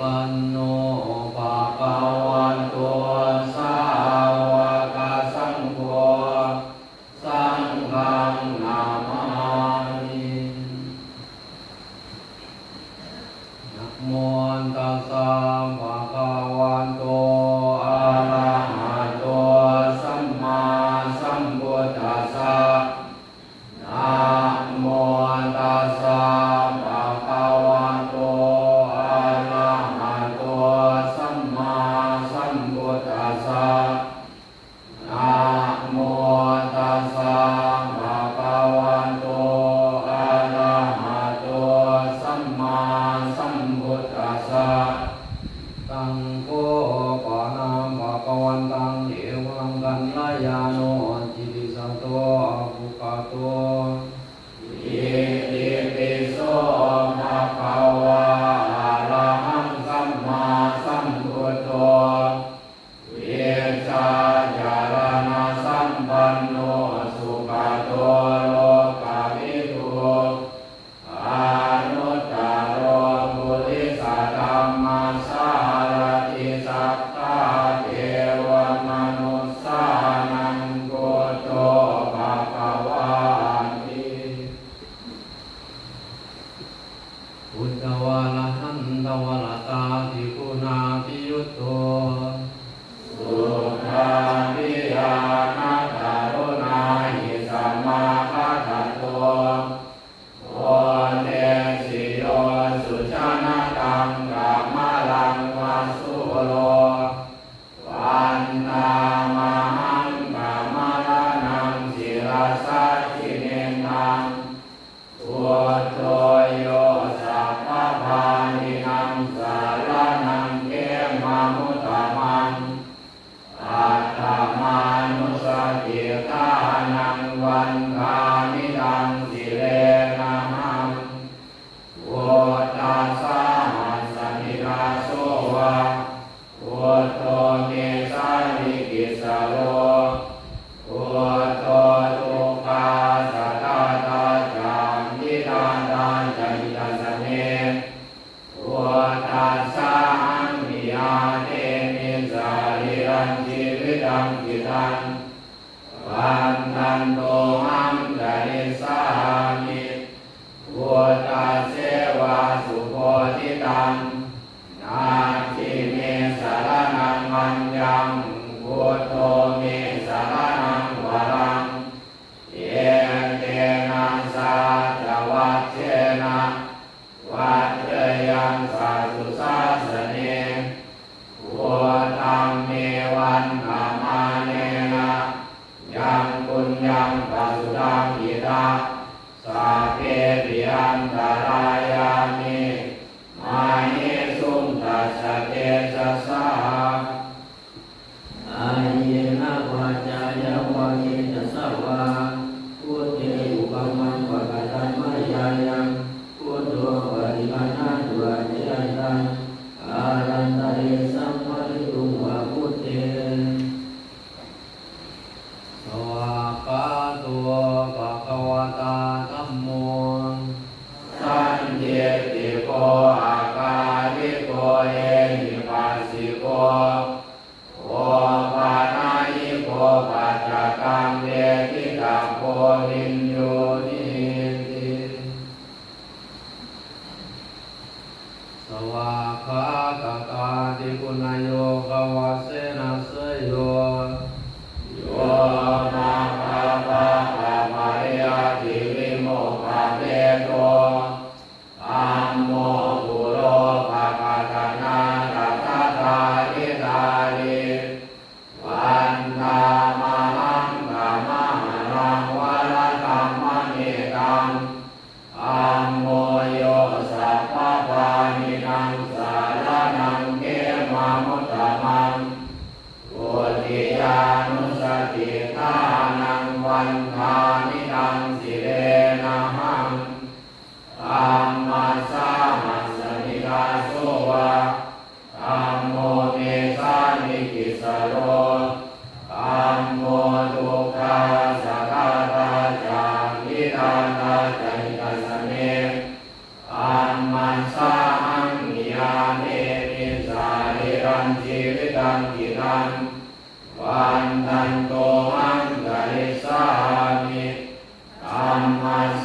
ປັນໂນ ພະຄະວະໂຕ ສາວະກະສັງໂຄ ສັງຄັງນະມາມິ. ນະໂມຕັດສະ ພະຄະວະໂຕ ອະລະຫະໂຕ ສຳມາສຳພຸດທັດສະ. ນະໂມຕັດສະ ພະຄະວະໂຕ ອະລະຫະໂຕ ສຳມາສຳພຸດທັດສະ. ນະໂມຕັດສະ ພະຄະວະໂຕ ອະລະຫະໂຕ ສຳມາສຳພຸດທັດສະ. ຕັງໂຄ ປະນາມພະຄະວັນຕັງ ເອວັງກັນລະຍາໂນ ຕິຕິສະໂຕ ອະກຸກຂະໂຕ ອິຕິປິໂສ ພະຄະວາ ອະລະຫັງ ສຳມາສຳພຸດໂທ ວິດຊາຈະລະນະສຳປັນໂນ ສຸກະໂຕ ໂລກະວິທູ ອະນຸດຕະໂລ ປຸລິສະທຳມະສາລະຖິ ສັດຖາເທວະມະນຸດສານັງ ພຸດໂທ ພະຄະວາຕິ. ບຸດທະວາລະຫັນທະວາລະຕາ ພິກຸນາພິຍຸດໂທ ສຸດທາພິຍານະຕະລຸນາຫິ ສະມາຄະຕະໂຕ ໂພເຕສິໂຍ ສຸຈະນະຕັງກະມະລັງວະສຸໂລ ວັນນາມະຫັງກະມະລະນັງ ສິລະສາຈິເນນທັງ ພຸດໂທ ໂຍ ສັບພະພານິນັງ ສະລະນັງ ເຂມະມຸດຕະມັງ ປັດຖະມານຸສະຕິຖານັງ ວັນທາມິຕັງ ສິເລນະຫັງ ພຸດທັດສະ ຫັດສະມິດທາໂສ ວະ ພຸດໂທ ເມສາລິກິດສະໂລ ພຸດໂທ ທຸກຂາສະຕາຕາ ຈາທິຕາຕາ ຈະຫິຕາສະເມ ພຸດທັດສະ ຫັງ ນິຍາເທມິ ສະລີລັງ ຈີວິຕັງ ຈິຕັງ ວັນທັນໂຕ ຫັງ ຈະລິສາມິ ພຸດທັດເສວາ ສຸໂພທິຕັງ ນັດຖິເມ ສະລະນັງ ມັນຍັງ ພຸດໂທ ເມ ສະລະນັງ ວະລັງ ເອເກນະ ສັດຈະວັດເທນະ ວັດເທຍັງ ສະສຸສາສະເນ ພຸດທັງ ເມ ວັນທະມາເນນະ ຍັງ ປຸນຍັງ ປະສຸທັງ ອິດຖະ ສະເພ ພິ ອັນຕະລາຍານິ ມະເຫສຸງ ຕັດສະ ເຕຈະສາ ອາເຍນະ ວາຈາຍາ ວາ ເຕຈະສະ ວາ ພຸດເທ ອຸປະມັງ ປະກະຕັງ ມາຍາຍັງ ພຸດໂທ ປະຕິກະນາຕຸ ອາເຈຍນຕັງ ອາລັນຕະເລ ສຳມະລິຕຸງ ວາ ພຸດເທ. ສະວາກຂາໂຕ ພະຄະວະຕາ ທຳໂມ ສັນ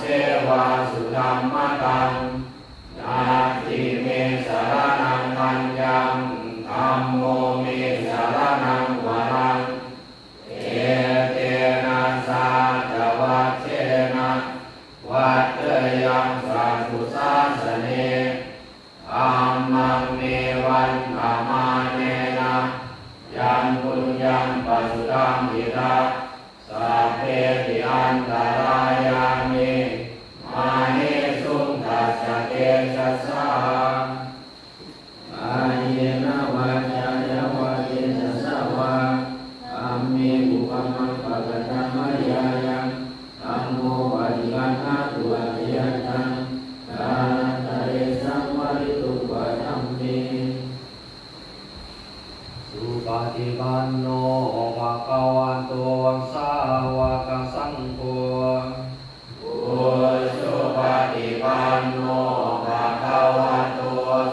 Sevā sudhammataṃ. Natthi me saraṇaṃ aññaṃ, dhammo me saraṇaṃ varaṃ. Etena saccavajjena vaḍḍheyyaṃ satthu sāsane. Dhammaṃ me vandamānena yaṃ puññaṃ pasutaṃ idha, sabbepi antarāyā me māhesuṃ tassa tejasā. Kāyena vācāya va cetasā vā, dhamme kukammaṃ pakataṃ mayā yaṃ, dhammo paṭiggaṇhatu accayantaṃ, kālantare saṃvarituṃ va dhamme. Supaṭipanno bhagavato sāvakasaṅgho. Ujupaṭipanno bhagavato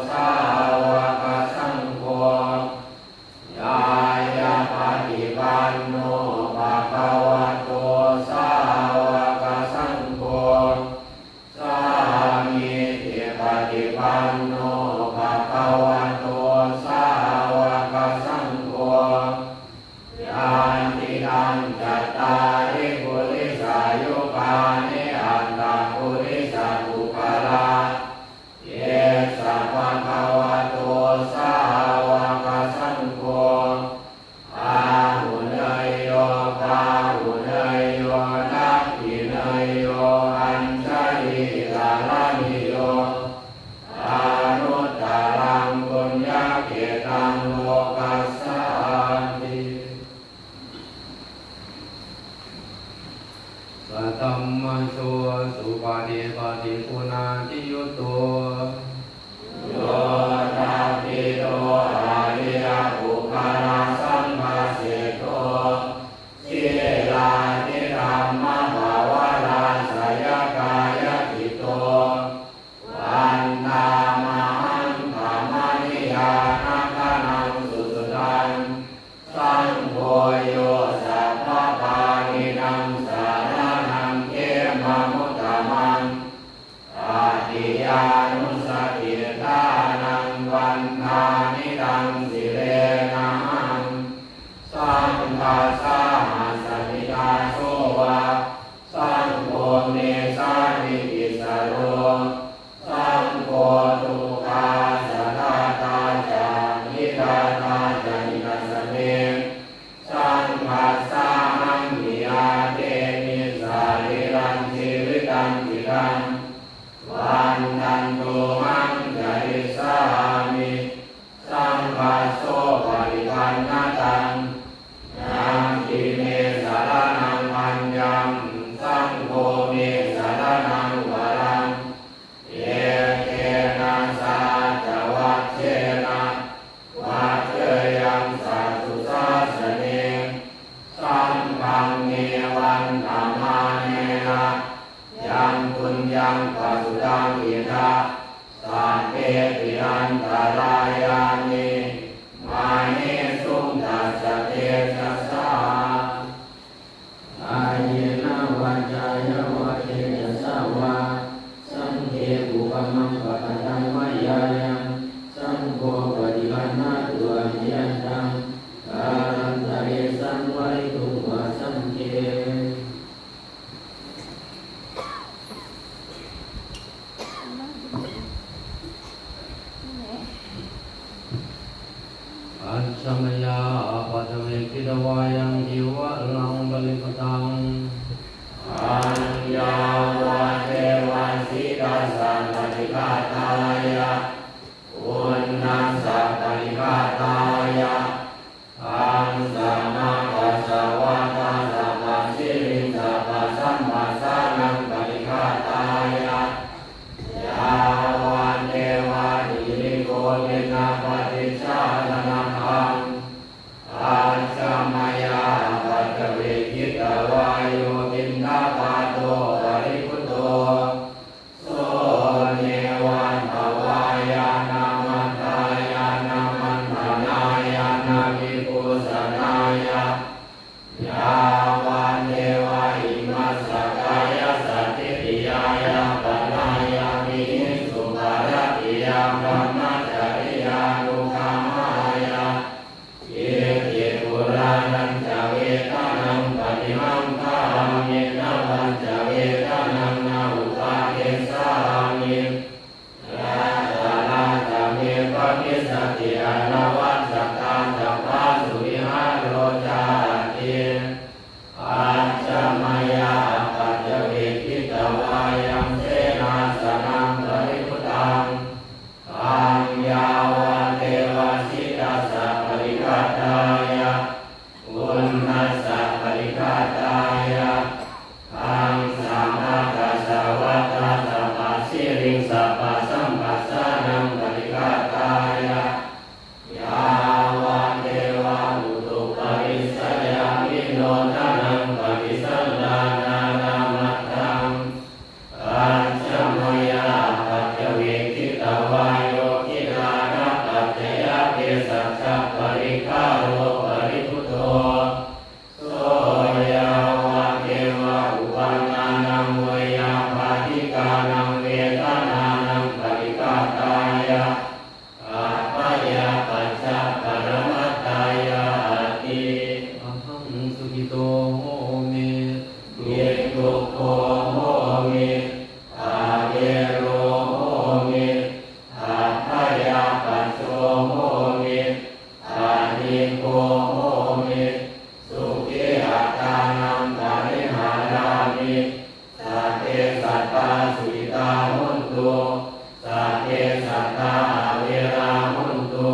sāvakasaṅgho. Ñāyapaṭipanno bhagavato sāvakasaṅgho. Sāmīcipaṭipanno bhagavato sāvakasaṅgho. Yadidaṃ cattāri purisayugāni aṭṭha purisapuggalā, esa bhagavato sāvakasaṅgho. Āhuneyyo pāhuneyyo dakkhiṇeyyo añjalikaraṇīyo, anuttaraṃ puññakkhettaṃ lokassāti. Saddhammajo supaṭipattiguṇādiyutto, yoṭṭhabbidho ariyapuggalasaṅghaseṭṭho, sīlādidhammapavarāsayakāyacitto, vandāmahaṃ khamanīyānagaṇaṃ susuddhaṃ. Saṅgho yo sabbapāṇīnaṃ saraṇaṃ khemamuttamaṃ, tatiyānussatiṭṭhānaṃ vandāmi taṃ sirenahaṃ. Saṅghassāhasmi dāso va, saṅgho me sāmikissaro, saṅgho dukkhassa ghātā ca vidhātā ca hitassa me, saṅghassāhaṃ niyyādemi sarīrañca jīvitañcidaṃ. Vandantohaṃ carissāmi saṅghassopaṭiggaṇhataṃ. Natthi me saraṇaṃ aññaṃ, saṅgho me saraṇaṃ varaṃ. Etena saccavajjena vaḍḍheyyaṃ satthu sāsane. Saṅghaṃ me vandamānena yaṃ puññaṃ pasutaṃ idha, sabbepi antarāyā me māhesuṃ tassa tejasā. Kāyena vācāya va cetasā vā, saṅghe kukammaṃ pakataṃ mayā yaṃ, saṅgho paṭiggaṇhatu accayantaṃ, kālantare saṃvarituṃ va saṅghe. ອັດສະມະຍາປັດທະເວກິຕະວາຍັງ ຈີວະລັງປະລິພະຕັງ ປັນຍາວະເທວະສິຕາສະປະຕິຄາທາຍະ ປຸນນະສະປະຕິຄາທາຍະ ທັງສະມະກະສະວະທະສະປະສິລິງສະປະສຳປະສານັງປະຕິຄາທາຍະ ຍາວະເທວະຫິລິໂກພິນນະປະຕິດຊາດະນະຄັງ ປັດສະມະຍາປັດທະເວກິຕະວາໂຍ ພິນນະບາໂຕປະລິພຸດໂຕ ໂສເນວະທະວາຍານະມັດຖາຍານະມັນທະນາຍານະວິພູສະນາຍະ ຍາວະເທວະຫິມັດສະກາຍະສະທິຕິຍ ການັງເວທະນານັງປະຕິກະຕາຍະ ອັບພະຍາປັດຊະປະລະມັດຕາຍະ ອາຕິ. Ahaṃ sukhito homi. Niddukkho homi. Averō homi. Abhayāpajjho homi. Anīgho homi. Sukhī attānaṃ pariharāmi. Sabbe sattā sukhitā hontu. Sabbe sattā averā hontu.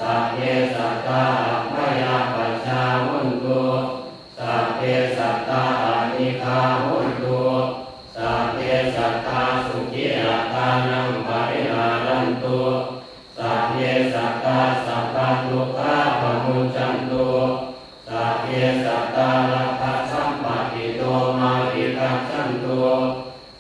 Sabbe sattā abyāpajjhā hontu. Sabbe sattā anīghā hontu. Sabbe sattā sukhī attānaṃ pariharantu. Sabbe sattā sabbadukkhā pamuccantu. Sabbe sattā labbhasampattito mā vigacchantu.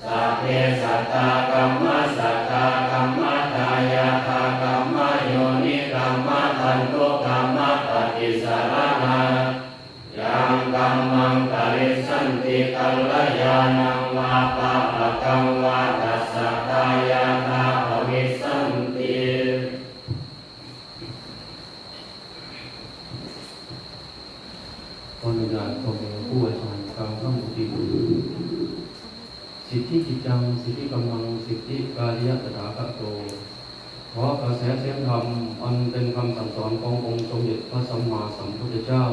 Sabbe sattā kammassakā kammadāyādā kammayonī kammabandhū kammapaṭisaraṇā, yaṃ kammaṃ karissanti kalyāṇaṃ vā pāpakaṃ vā tassa dāyādā bhavissanti. ຂໍອະນຸຍາດພໍ່ແມ່ຄູອາຈານກ່າວຄຳອຸທິດ Siddhikiccāṃ siddhikammaṃ siddhikāriyaṃ tathāgato. ຂໍກະແສສຽງທຳ ອັນເປັນຄຳສັ່ງສອນຂອງອົງສົມເດັດພະສຳມາສຳພຸດທະເຈົ້າ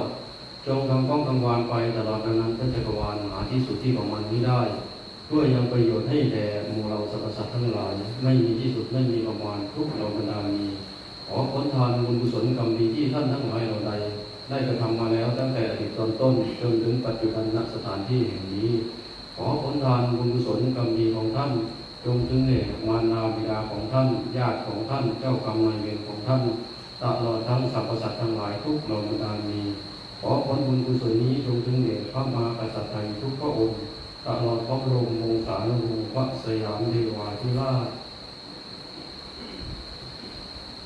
ຈົ່ງທຳກ້ອງກັງວານໄປຕະຫຼອດອະນັນຕະຈັກກະວານ ຫາທີ່ສຸດທີ່ຂອງມັນມິໄດ້ ເພື່ອຍັງປະໂຫຍດໃຫ້ແກ່ໝູ່ເຫຼົ່າສັບພະສັດທັງຫຼາຍ ໄມ່ມີທີ່ສຸດໄມ່ມີປະມານ ທຸກເຫຼົ່າບັນດາມີ. ຂໍຜົນທານບຸນກຸສົນກຳດີທີ່ທ່ານທັງຫຼາຍເຫຼົ່າໃດໄດ້ກະທຳມາແລ້ວ ຕັ້ງແຕ່ອະດີດຕອນຕົ້ນ ຈົນເຖິງປັດຈຸບັນນະສະຖານທີ່ແຫ່ງນີ້ ຂໍຜົນທານບຸນກຸສົນກຳດີຂອງທ່ານ ຈົ່ງເຖິງແກ່ມານດາບິດາຂອງທ່ານ, ຍາດຂອງທ່ານ, ເຈົ້າກຳນາຍເວນຂອງທ່ານ ຕະຫຼອດທັງສັບພະສັດທັງຫຼາຍທຸກເຫຼົ່າບັນດາມີ. ຂໍຜົນບຸນກຸສົນນີ້ຈົ່ງເຖິງແກ່ພະມະຫາກະສັດໄທທຸກພະອົງ ຕະຫຼອດພະບໍລົມວົງສານຸວົງສະ ພະສະຫຍາມເທວາທິລາດ.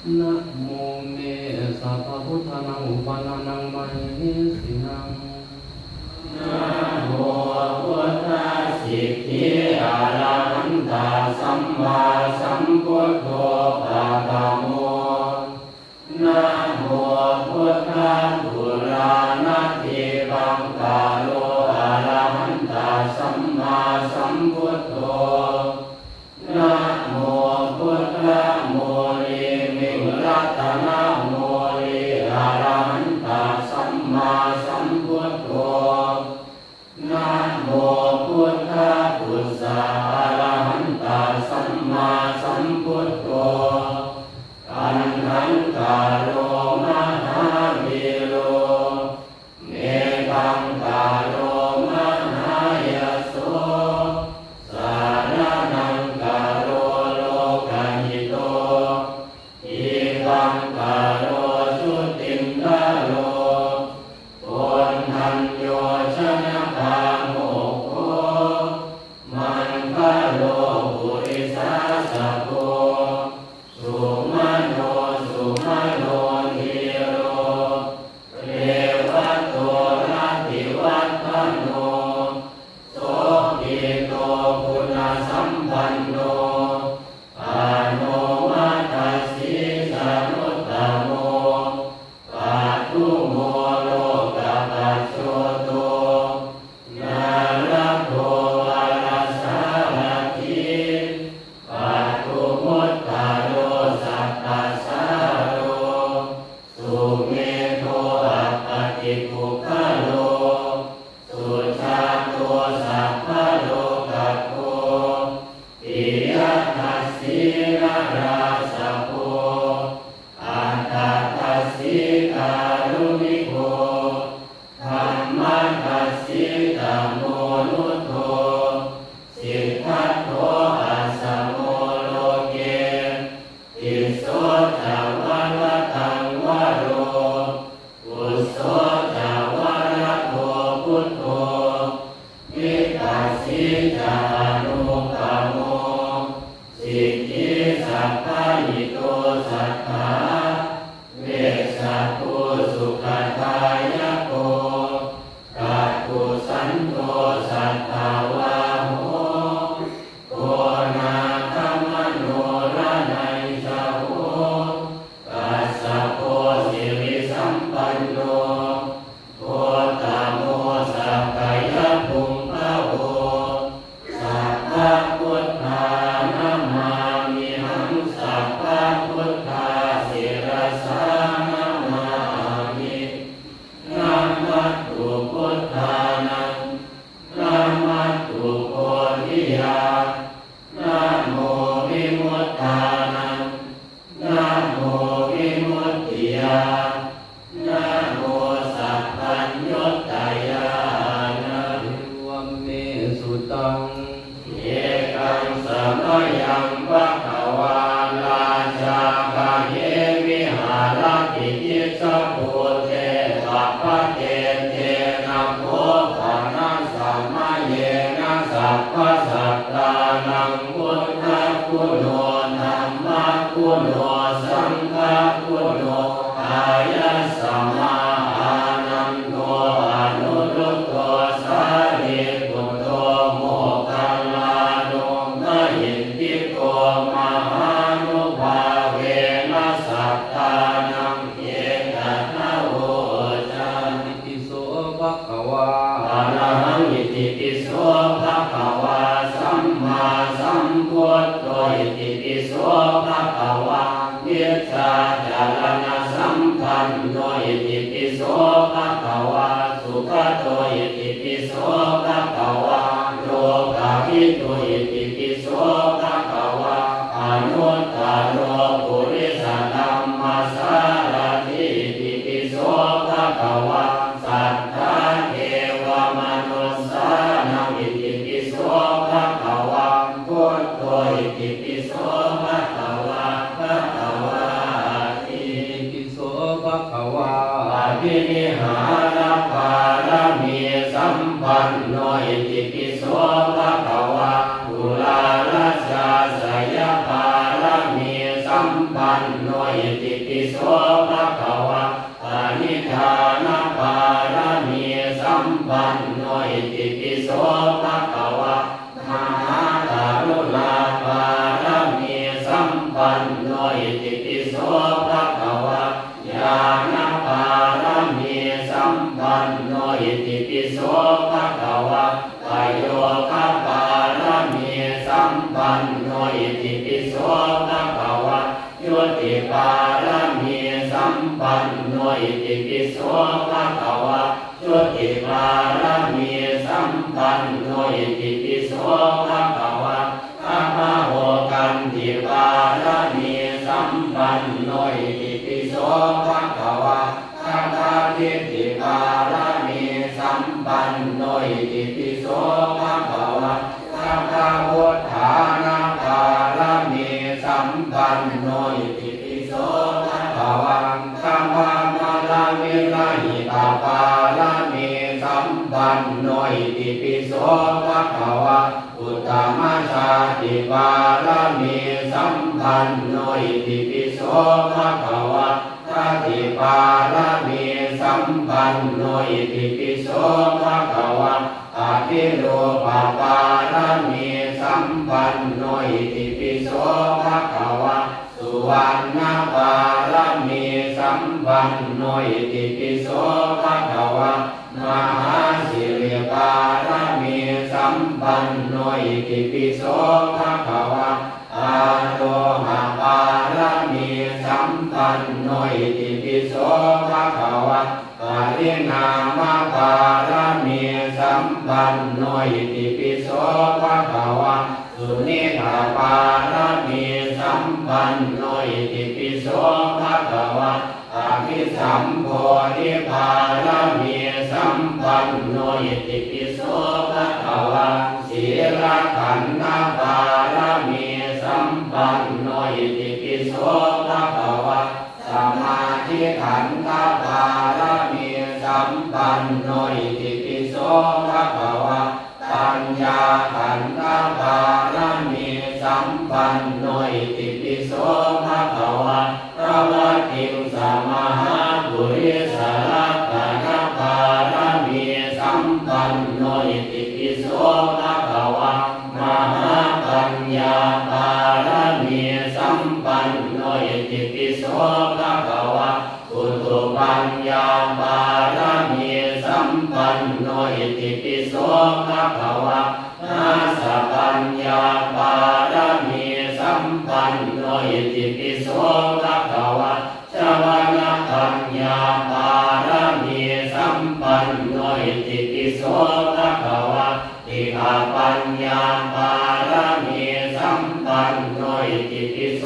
Namo me sabbabuddhānaṃ uppanānaṃ mahesinaṃ. Namo buddhasiddhi arahantā sammāsambuddho paṭhamo. Namo buddhapūranadibhaṅkaro arahantā sammāsambuddho. Namo buddhamūlī viratana mūlī arahantā sammāsambuddho. Namo buddhapucchā arahantā sammāsambuddho. Kaṇṭaṅkaro mahāvīro, meghaṅkaro mahāyaso, sārā นมามิหัง สัพพะพุทธา ศิรสา นมามิ นะมัตถุพุทธานัง นะมัตถุโพธิยา นะโมวิมุตตานัง นะโมวิมุตติยา นะโมสัพพัญญุตตยานะ เอวัมเมสุตัง เอกังสะมะยัง ภะคะวา ราชา กะเห วิหารติ คิสสะภูเต ปะปะเตเตนะ โข ปะนะ สะมะเยนะ สัพพะสัตตานัง พุทธะคุโน ธัมมะคุโน สังฆะคุโน อายะสมา อานันโด อนุรุตโต สารีปุตโต โมคคัลลาโน มะหิทธิโก มหานุภาเวนะ สัตตานัง เอตะทะโวจา ติโส ภะคะวา อะระหัง อิติปิโส ภะคะวา สัมมาสัมพุทโธ อิติปิโส ภะคะวา มิจฉาจารณสัมปันโน อิติปิโส ภะคะวา สุขะโต อิติปิโส ภะคะวา โลกาภิโต อิติปิโส ภะคะวา อนุตตะโร ปุริสะธัมมะสารถิ อิติปิโส ภะคะวา สัทธาเทวะมะนุสสานัง อิติปิโส ภะคะวา พุทโธ อิติปิโส ภะคะวา ภะคะวาติ อิติปิโส ภะคะวา อภินิหารปารมีสัมปันโน อิติปิโส ภะคะวา อุราราชาสยปารมีสัมปันโน อิติปิโส ภะคะวา ปณิธานปารมีสัมปันโน อิติปิโส ภะคะวา มหากรุณาปารมีสัมปันโน อิติปิโส ภะคะวา ญาณปารมีสัมปันโน อิติปิโส ภะคะวา ปโยคปารมีสัมปันโน อิติปิโส ภะคะวา จุติปารมีสัมปันโน อิติปิโส ภะคะวา จุติปารมีสัมปันโน อิติปิโส ภะคะวา ตะมะโหกันติปารมีสัมปันโน อิติปิโส ภะคะวา สักกาทิฏฐิปารมีสัมปันโน อิติปิโส ภะคะวา สักกาวุฏฐานะปารมีสัมปันโน อิติปิโส ภะคะวา สักกามาลาวิลหิตปารมีสัมปันโน อิติปิโส ภะคะวา อุตตมะชาติปารมีสัมปันโน อิติปิโส ภะคะวา สติปารมีสัมปันโน อิติปิโส ภะคะวา อภิรูปปารมีสัมปันโน อิติปิโส ภะคะวา สุวัณณปารมีสัมปันโน อิติปิโส ภะคะวา มหาสิริปารมีสัมปันโน อิติปิโส ภะคะวา อาโรหะปารมีสัมปันโน อิติปิโส ภะคะวา ปริณามปารมีสัมปันโน อิติปิโส ภะคะวา สุณิกขปารมีสัมปันโน อิติปิโส ภะคะวา อภิสัมโพธิปารมีสัมปันโน อิติปิโส ภะคะวา สีลขันธปารมีสัมปันโน อิติปิโส ภะคะวา สมาธิขันธปารมีสัมปันโน อิติปิโส ภะคะวา ปัญญาขันธปารมีสัมปันโน อิติปิโส ภะคะวา ตะวะติงสะมหาปุริสะลักขณปารมีสัมปันโน อิติปิโส ภะคะวา มหาปัญญาปารมีสัมปันโน อิติปิโส ภะคะวา อุตุปัญญาปารมีสัมปันโน อิติปิโส ภะคะวา ทัสสะปัญญาปา ອິຕິປິໂສ ພະຄະວາ ຊາວະນະປັນຍາປາລະມີສຳປັນໂນ ອິຕິປິໂສ ພະຄະວາ ທິກຂະປັນຍາປາລະມີສຳປັນໂນ ອິຕິປິໂສ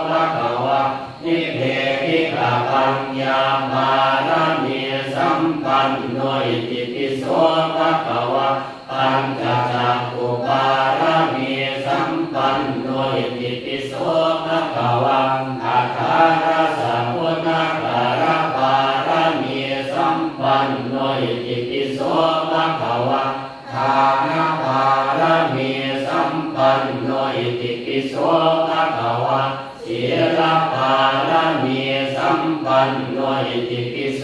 ພະຄະວາ ນິເພກຂະປັນຍາປາລະມີສຳປັນໂນ ອິຕິປິໂສ ພະຄະວາ ປັນຈະຈັກຂຸປາລະມີສຳປັນໂນ ອິຕິປິໂສ ພະຄະວາ ອັດຖາລະສະພຸດທະກາລະປາລະມີສຳປັນໂນ ອິຕິປິໂສ ພະຄະວາ ທານະປາລະມີສຳປັນໂນ ອິຕິປິໂສ ພະຄະວາ ສີລະປາລະມີສຳປັນໂນ ອິຕິປິໂສ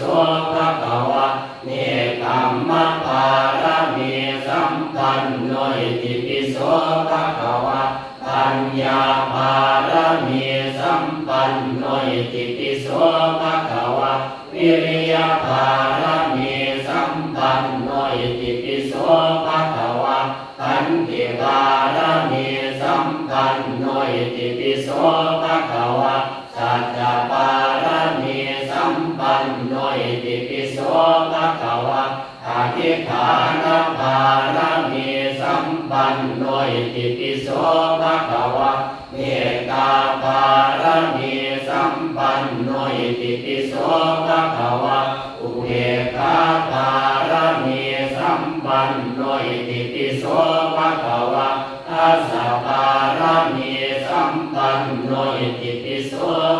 ພະຄະວາ ເນກຂຳມະປາລະມີສຳປັນໂນ ອິຕິປິໂສ ພະຄະວາ ປັນຍາປາລະມີສຳປັນໂນ ອິຕິປິໂສ ພະຄະວາ ວິລິຍະປາລະມີສຳປັນໂນ ອິຕິປິໂສ ພະຄະວາ ຂັນຕິປາລະມີສຳປັນໂນ ອິຕິປິໂສ ພະຄະວາ ສັດຈະປາລະມີສຳປັນໂນ ອິຕິປິໂສ ພະຄະວາ ອະທິຖານະປາລະມີສຳປັນໂນ ອິຕິປິໂສ ພະຄະວາ ເມດຕາປາລະມີສຳປັນໂນ ອິຕິປິໂສ ພະຄະວາ ອຸເບກຂາປາລະມີສຳປັນໂນ ອິຕິປິໂສ ພະຄະວາ ທັດສະປາລະມີສຳປັນໂນ ອິຕິປິໂສ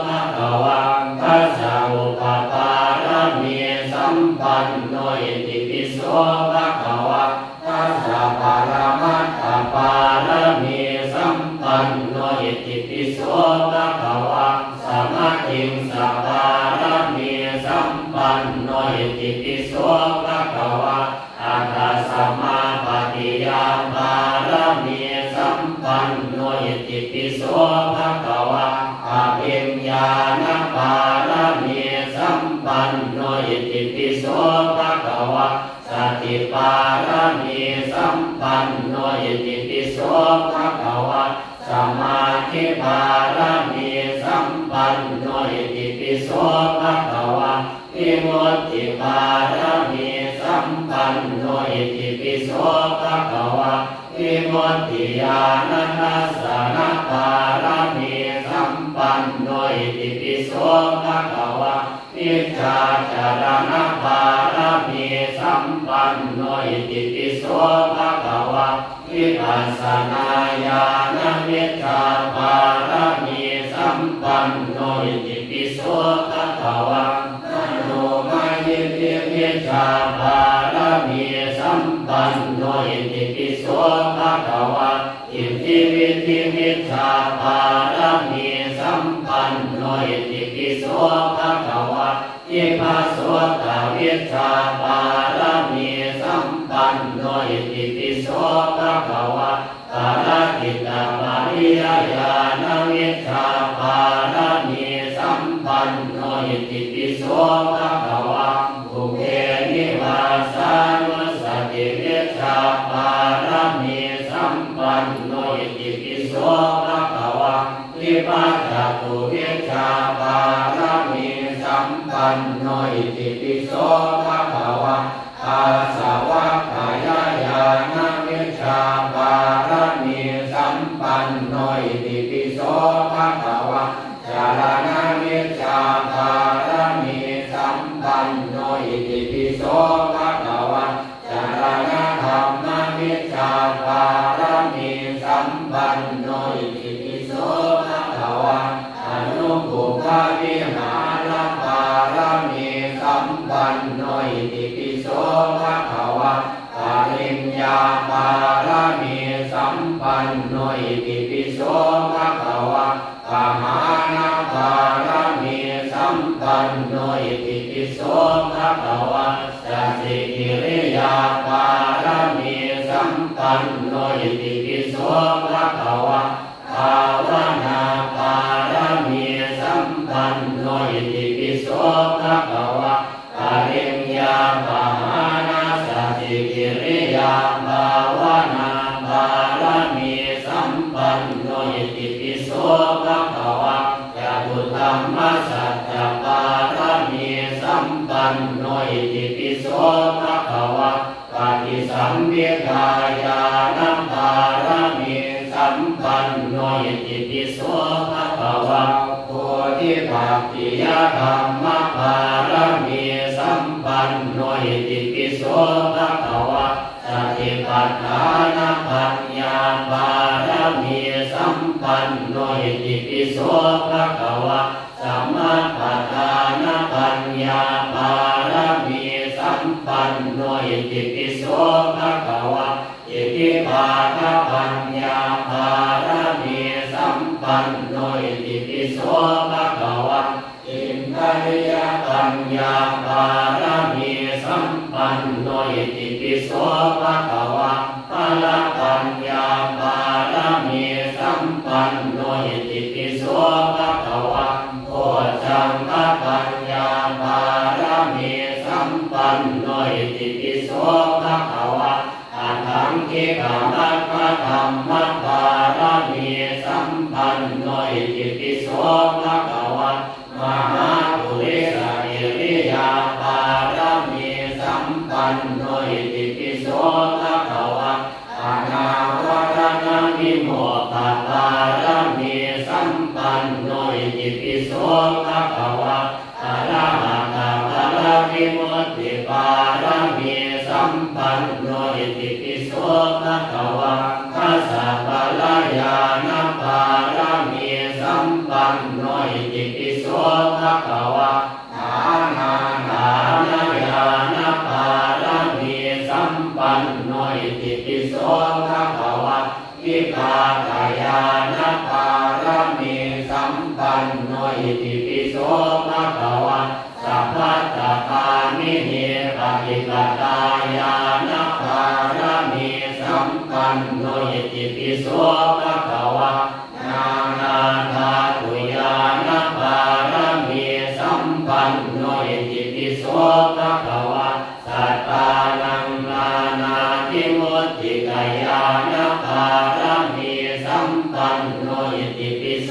ພະຄະວາ ທັດສະອຸປະປາລະມີສຳປັນໂນ ອິຕິປິໂສ ພະຄະວາ ທັດສະປະລະມັດຖະປາລະມີສຳປັນໂນ ອິຕິປິໂສ ພະຄະວາ ສະມະທິງສະປາລະມີສຳປັນໂນ ອິຕິປິໂສ ພະຄະວາ ອັດຖະສະມາປະຕິຍາປາລະມີສຳປັນໂນ ອິຕິປິໂສ ພະຄະວາ ອະພິນຍານະປາລະມີສຳປັນໂນ ອິຕິປິໂສ ພະຄະວາ ສະຕິປາລະມີສຳປັນໂນ ອິຕິປິໂສ ພະຄະວາ ສະມາທິປາລະມີສຳປັນໂນ ອິຕິປິໂສ ພະຄະວາ ວິມຸດຕິປາລະມີສຳປັນໂນ ອິຕິປິໂສ ພະຄະວາ ວິມຸດຕິຍານະທັດສະນະປາລະມີສຳປັນໂນ ອິຕິປິໂສ ພະຄະວາ ວິດຊາຈາລະນະປາລະມີສຳປັນໂນ ອິຕິປິໂສ ພະຄະວາ ວິປັດສະນາຍານະວິດຊາປາລະມີສຳປັນໂນ ອິຕິປິໂສ ພະຄະວາ ມະໂນມະຍິດຖິວິດຊາປາລະມີສຳປັນໂນ ອິຕິປິໂສ ພະຄະວາ ອິດທິວິດຖິວິດຊາປາລະມີສຳປັນໂນ ອິຕິປິໂສ ພະຄະວາ ທິບພະໂສຕະວິດຊາປາລະມີສຳປັນໂນ ອິຕິປິໂສ ພະຄະວາ ປາລະກິດຕະປະລິຍະຍານະວິດຊາປາລະມີສຳປັນໂນ ອິຕິປິໂສ ພະຄະວາ ບຸບເພນິວາສານຸສະຕິວິດຊາປາລະມີສຳປັນໂນ ອິຕິປິໂສ ພະຄະວາ ທິປັດຈະຕຸວິດຊາປາລະມີສຳປັນໂນ ອິຕິປິໂສ ພະຄະວາ ອາສະວັກຂະຍະຍານະວິດຊາປາລະມີສຳປັນໂນ ອິຕິປິໂສ ພະຄະວາ ຈາລະນະວິດຊາປາລະມີສຳປັນໂນ ອິຕິປິໂສ ພະຄະວາ ຈາລະນະທຳມະວິດຊາປາລະມີສຳປັນໂນ ອິຕິປິໂສ ພະຄະວາ ອະນຸປຸບພະວິຫາລະປາລະມີສຳປັນໂນ ອິຕິປິໂສ ພະຄະວາ ປະລິນຍາປາລະມີສຳປັນໂນ ອິຕິປິໂສ ພະຄະວາ ປະຫານະປາລະມີສຳປັນໂນ ອິຕິປິໂສ ພະຄະວາ ສະສິກິລິຍາປາລະມີສຳປັນໂນ ອິຕິປິໂສ ພະຄະວາ ພາວະນາປາລະມີສຳປັນໂນ ອິຕິປິໂສ ພະຄະວາ ປະລິນຍາປະຫານະສະສິກິລິຍາພາວະນາປາລະມີສຳປັນໂນ ອິຕິປິໂສ ພະຄະວາ ທຳມະສັດຈະປາຣະມີສຳປັນໂນ ອິຕິປິໂສ ພະຄະວາ. ປະຕິສຳພິທາຍານະປາຣະມີສຳປັນໂນ ອິຕິປິໂສ ພະຄະວາ. ໂພທິປັກຂິຍະທຳມະປາຣະມີສຳປັນໂນ ອິຕິປິໂສ ພະຄະວາ. ສະຕິປັດຖານະປັນຍາປາຣະມີສຳປັນໂນ ອິຕິປິໂສ ພະຄະວາ. ສະມະປະທານະປັນຍາປາຣະມີສຳປັນໂນ ອິຕິປິໂສ ພະຄະວາ. ອິດທິບາທະປັນຍາປາຣະມີສຳປັນໂນ ອິຕິປິໂສ ພະຄະວາ. ອິນທະລິຍະປັນຍາປາຣະມີສຳປັນໂນ ອິຕິປິໂສ ພະຄະວາ. ພະລະປັນຍາປາຣະມີສຳປັນໂນ ອິຕິປິໂສ ພະຄະວາ. ໂພດສັງຄະປັນຍາປາຣະມີສຳປັນໂນ ອິຕິປິໂສ ພະຄະວາ. ອະທັງກິກະມັກຄະທຳມະປາຣະມີສຳປັນໂນ ອິຕິປິໂສ ພະຄະວາ. ມະຫາປຸລິສະກິລິຍາປາຣະມີສຳປັນໂນ ອິຕິປິໂສ ພະຄະວາ. ອະນາວະລະນະວິໂມກຂະປາຣະມີສຳປັນໂນ ອິຕິປິໂສ ພະຄະວາ. ອະລະຫັດຕະຜະລະວິມຸດຕິປາຣະມີສຳປັນໂນ ອິຕິປິໂສ ພະຄະວາ. ທັດສະຜະລະຍານະປາຣະມີສຳປັນໂນ ອິຕິປິໂສ ພະຄະວາ. ຖານາຖານະຍານະປາຣະມີສຳປັນໂນ ອິຕິປິໂສ ພະຄະວາ. ວິປາກະຍານະປາຣະມີສຳປັນໂນ ອິຕິປິໂສ ພະຄະວາ. ສະພັດຕະກາມິນີປະຕິປະດາຍານະປາຣະມີສຳປັນໂນ ອິຕິປິໂສ ພະຄະວາ. ນານາທາຕຸຍານະປາຣະມີສຳປັນໂນ ອິຕິປິໂສ ພະຄະວາ. ສັດຕານັງນານາທິມຸດຕິກະຍານະປາຣະມີສຳປັນໂນ ອິຕິປິໂສ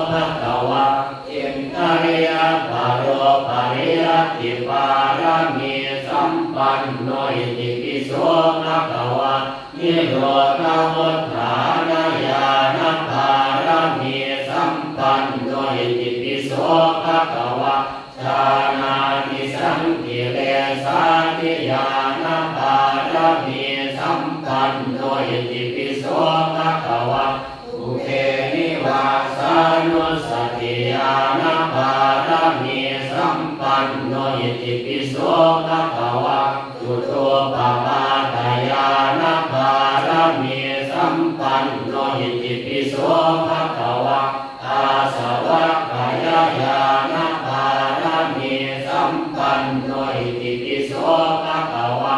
ພະຄະວາ. ອິນທະລິຍະປະໂລປະລິຍັດຕິປາຣະມີສຳປັນໂນ ອິຕິປິໂສ ພະຄະວາ. ນິໂຣທະວຸດຖານະຍານະປາຣະມີສຳປັນໂນ ອິຕິປິໂສ ພະຄະວາ. ຊານາທິສັງກິເລສາທິຍານະປາຣະມີສຳປັນໂນ ອິຕິປິໂສ ພະຄະວາ. ປຸເພນິວາສານຸສະຕິຍານະປາຣະມີສຳປັນໂນ ອິຕິປິໂສ ພະຄະວາ. ຈຸຕູປະປາທະຍານະປາຣະມີສຳປັນໂນ ອິຕິປິໂສ ພະຄະວາ. ອາສະວະຂະຍະຍານະປາຣະມີສຳປັນໂນ ອິຕິປິໂສ ພະຄະວາ.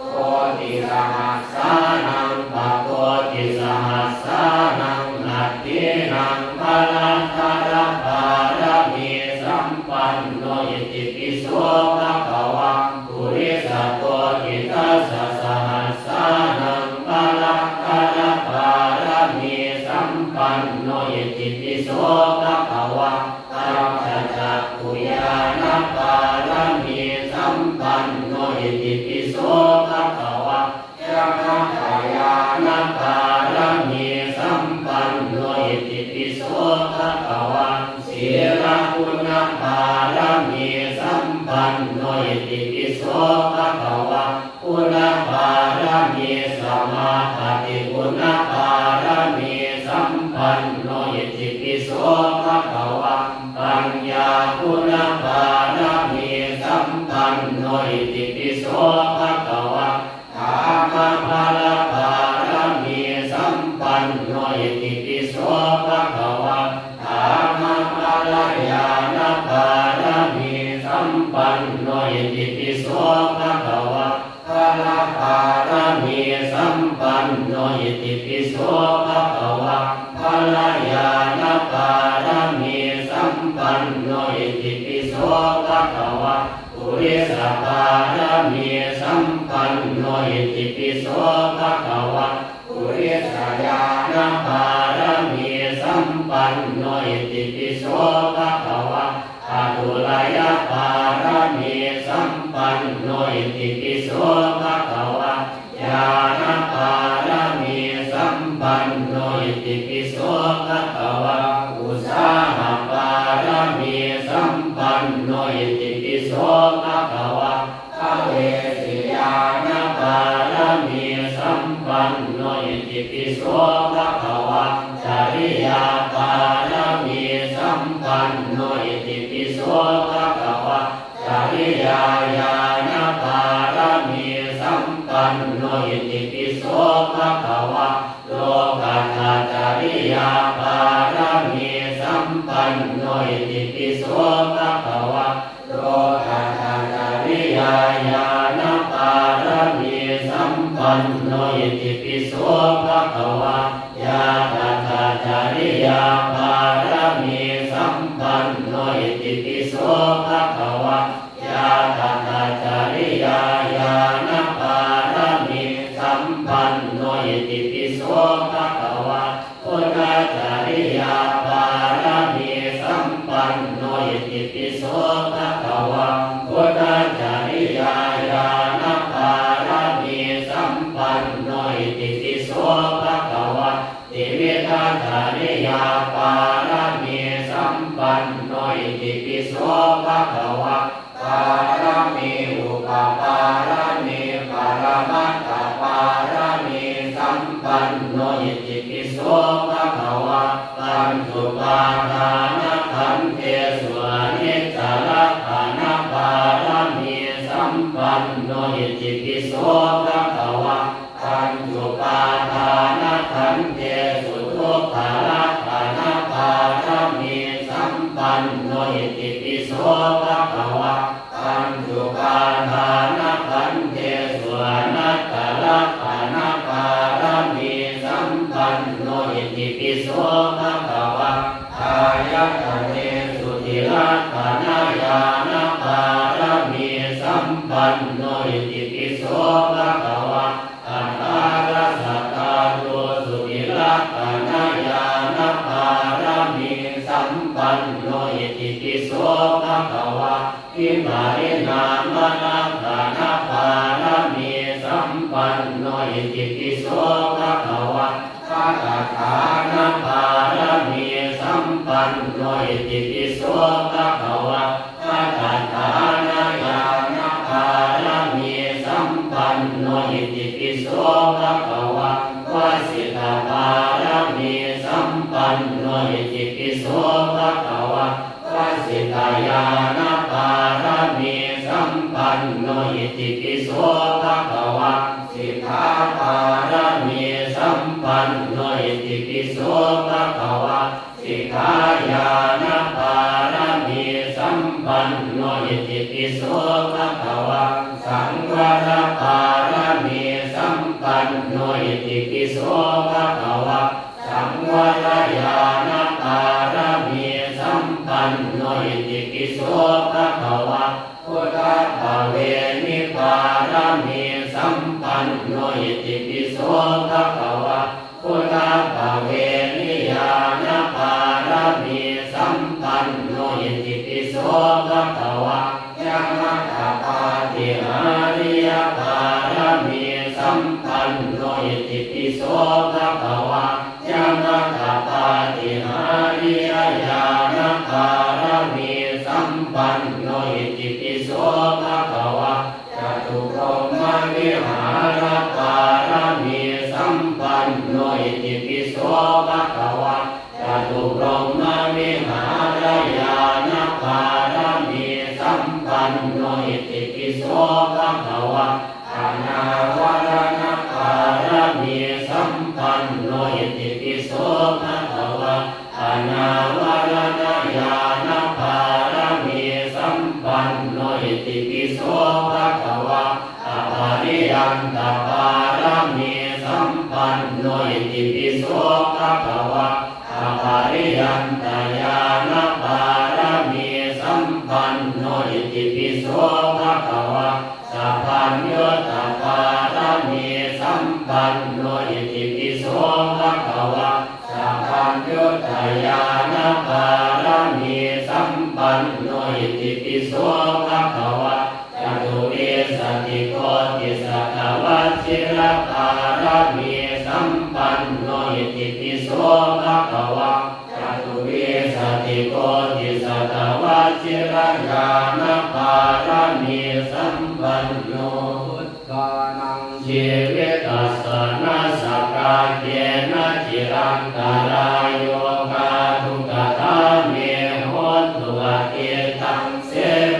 ໂພທິສະຫັດສານັງ ປະໂພທິສະຫັດສານັງ ອັດຖີນັງ ພະລັງຄາລະປາຣະມີສຳປັນໂນ ອິຕິປິໂສ ພະຄະວາ. ປຸລິສະໂພທິທັດສະ ສະຫັດສານັງ ພະລັງຄາລະປາຣະມີສຳປັນໂນ ອິຕິປິໂສ ພະຄະວາ. ປັນຈະຈັກຂຸຍານະປາຣະມີສຳປັນໂນ ອິຕິປິໂສ ພະຄະວາ. ຈະຂະກະຍານະປາຣະມີສຳປັນໂນ ອິຕິປິໂສ ພະຄະວາ. ສີລະຄຸນະປາຣະມີສຳປັນໂນ ອິຕິປິໂສ ພະຄະວາ. ຄຸນະປາຣະມີ ສະມາປະຕິຄຸນະປາຣະມີສຳປັນໂນ ອິຕິປິໂສ ພະຄະວາ. ປັນຍາຄຸນະປາຣະມີສຳປັນໂນ ອິຕິປິໂສ ພະຄະວາ. ທຳມະພະລະປາຣະມີສຳປັນໂນ ອິຕິປິໂສ ພະຄະວາ. ທຳມະພະລະຍານະປາຣະມີສຳປັນໂນ ອິຕິປິໂສ ພະຄະວາ. ພະລະປາຣະມີສຳປັນໂນ ອິຕິປິໂສ ພະຄະວາ. ພະລະຍານະປາຣະມີສຳປັນໂນ ອິຕິປິໂສ ພະຄະວາ. ປຸລິສະປາຣະມີສຳປັນໂນ ອິຕິປິໂສ ພະຄະວາ. ປຸລິສະຍານະປາຣະມີສຳ ສຳປັນໂນ ອິຕິປິໂສ ພະຄະວາ. ຈະຕຸລະຍະປາລະມີ ສຳປັນໂນ ອິຕິປິໂສ ພະຄະວາ. ຍານະປາລະມີ ສຳປັນໂນ ອິຕິປິໂສ ພະຄະວາ. ອຸດສາຫະປາລະມີ ສຳປັນໂນ ອິຕິປິໂສ ພະຄະວາ. ພະເວສຍານະປາລະມີ ສຳປັນໂນ ອິຕິປິໂສ ພະຄະວາ. ຈະລິຍາປາລະມີ ສຳປັນໂນ ອິຕິປິໂສ ພະຄະວາ. ຈະລິຍາຍານະປາລະມີ ສຳປັນໂນ ອິຕິປິໂສ ພະຄະວາ. ໂລກັດຖະຈະລິຍາປາລະມີ ສຳປັນໂນ ອິຕິປິໂສ ພະຄະວາ. ໂລກັດຖະຈະລິຍາຍານະປາລະມີ ສຳປັນໂນ ອິຕິປິໂສ ພະຄະວາ. ຍາຕະຖະຈະລິຍາປາລະມີ ສຳປັນໂນ ອິຕິປິໂສ ພະຄະວາ. ຍາຕະຖະຈະລິຍາຍານະປາລະມີ ສຳປັນໂນ ອິຕິປິໂສ ພະຄະວາ. ພຸດທະຈະລິຍາປາລະມີ ສຳປັນໂນ ອິຕິປິໂສ ພະຄະວາ. ພຸດທະຈະລິຍາຍານະປາລະມີ ສຳປັນໂນ ອິຕິປິໂສ ພະຄະວາ. ຕີວິທະຈະລິຍາປາລະມີ ສຳປັນໂນ ອິຕິປິໂສ ພະຄະວາ. ປາລະມີ ອຸປະປາລະມີ ປະລະມັດຕະປາລະມີ ສຳປັນໂນ ອິຕິປິໂສ ພະຄະວາ. ປັນຈຸປາທານະຂັນເທສຸ ອະນິດຈະລັກຂະນະປາລະມີ ສຳປັນໂນ ອິຕິປິໂສ ພະຄະວາ. ປັນຈຸປາທານະຂັນເທສຸ ທຸກຂະລັກຂະນະປາລະມີ ສຳປັນໂນ ອິຕິປິໂສ ພະຄະວາ. ປັນຈຸປາທານະຂັນເທສຸ ອະນັດຕະລັກຂະນະປາລະມີ ສຳປັນໂນ ອິຕິປິໂສ ພະຄະວາ. ອາຍະຕະເນສຸ ທິລັກຂະນະຍານະປາລະມີ ສຳປັນໂນ ອິຕິປິໂສ ພະຄະວາ. ອັດຖາດາສະທາຕຸ ສຸ ທິລັກຂະນະຍານະປາລະມີ ສຳປັນໂນ ອິຕິປິໂສ ພະຄະວາ. ວິປະລິນາມະລັກຂະນະປາລະມີ ສຳປັນໂນ ອິຕິປິໂສ ພະຄະວາ. ພະຕະຖານະປາລະມີ ສຳປັນໂນ ອິຕິປິໂສ ພະຄະວາ. ພະຕະຖານະຍານະປາລະມີ ສຳປັນໂນ ອິຕິປິໂສ ພະຄະວາ. ວະສິດຖະປາລະມີ ສຳປັນໂນ ອິຕິປິໂສ ພະຄະວາ. ວະສິດຖະຍານະປາລະມີ ສຳປັນໂນ ອິຕິປິໂສ ພະຄະວາ. ສິກຂາປາລະມີ ສຳປັນໂນ ອິຕິປິໂສ ພະຄະວາ. ສິກຂາຍານະປາລະມີ ສຳປັນໂນ ອິຕິປິໂສ ພະຄະວາ. ສັງວະລະປາລະມີ ສຳປັນໂນ ອິຕິປິໂສ ພະຄະວາ. ສັງວະລະຍານະປາລະມີ ສຳປັນໂນ ອິຕິປິໂສ ພະຄະວາ. ພຸດທະປະເວນີປາລະມີ ສຳປັນໂນ ອິຕິປິໂສ ພະຄະວາ. ພຸດທະປະເວນີຍານະປາລະມີ ສຳປັນໂນ ອິຕິປິໂສ ພະຄະວາ. ຍະມະຕະປາຕິຫາລິຍະປາລະມີ ສຳປັນໂນ ອິຕິປິໂສ ພະຄະວາ. ຍະມະຕະປາຕິຫາລິຍະຍານະປາລະມີ ສຳປັນໂນ ອິຕິປິໂສ ພະຄະວາ. ຈະຕຸພົມມະວິຫາລະປາລະມີ ສຳປັນໂນ ອິຕິປິໂສ ພະຄະວາ. ຈະຕຸພົມມະວິຫາລະຍານະປາລະມີ ສຳປັນໂນ ອິຕິປິໂສ ພະຄະວາ. ອະນາວະລະນະປາລະມີ ສຳປັນໂນ ອິຕິປິໂສ ພະຄະວາ. ອະນາວະລະນະຍານະປາລະມີ ສຳປັນໂນ ອິຕິປິໂສ ພະຄະວາ. ອະປະລິຍັນຕະປາລະມີ ສຳປັນໂນ ອິຕິປິໂສ ພະຄະວາ. ອະປະລິຍັນຕະຍານະປາລະມີ ສຳປັນໂນ ອິຕິປິໂສ ພະຄະວາ. ສະພັນຍຸດຕະປາລະມີ ສຳປັນໂນ ອິຕິປິໂສ ພະຄະວາ. ສະພັນຍຸດຕະ ญาณบารมีสัมปันโน อิติปิโสภะคะวะ จตุวิสติโกติสัตวชิรบารมีสัมปันโน อิติปิโสภะคะวะ จตุวิสติโกติสัตวชิรญาณบารมีสัมปันโน ทานัง ชีวิตัสสะ นะ สะกาเยนะ จิรันตะรายุ กา ทุกขะ ทา เม โหนตุ อะตีตัง เส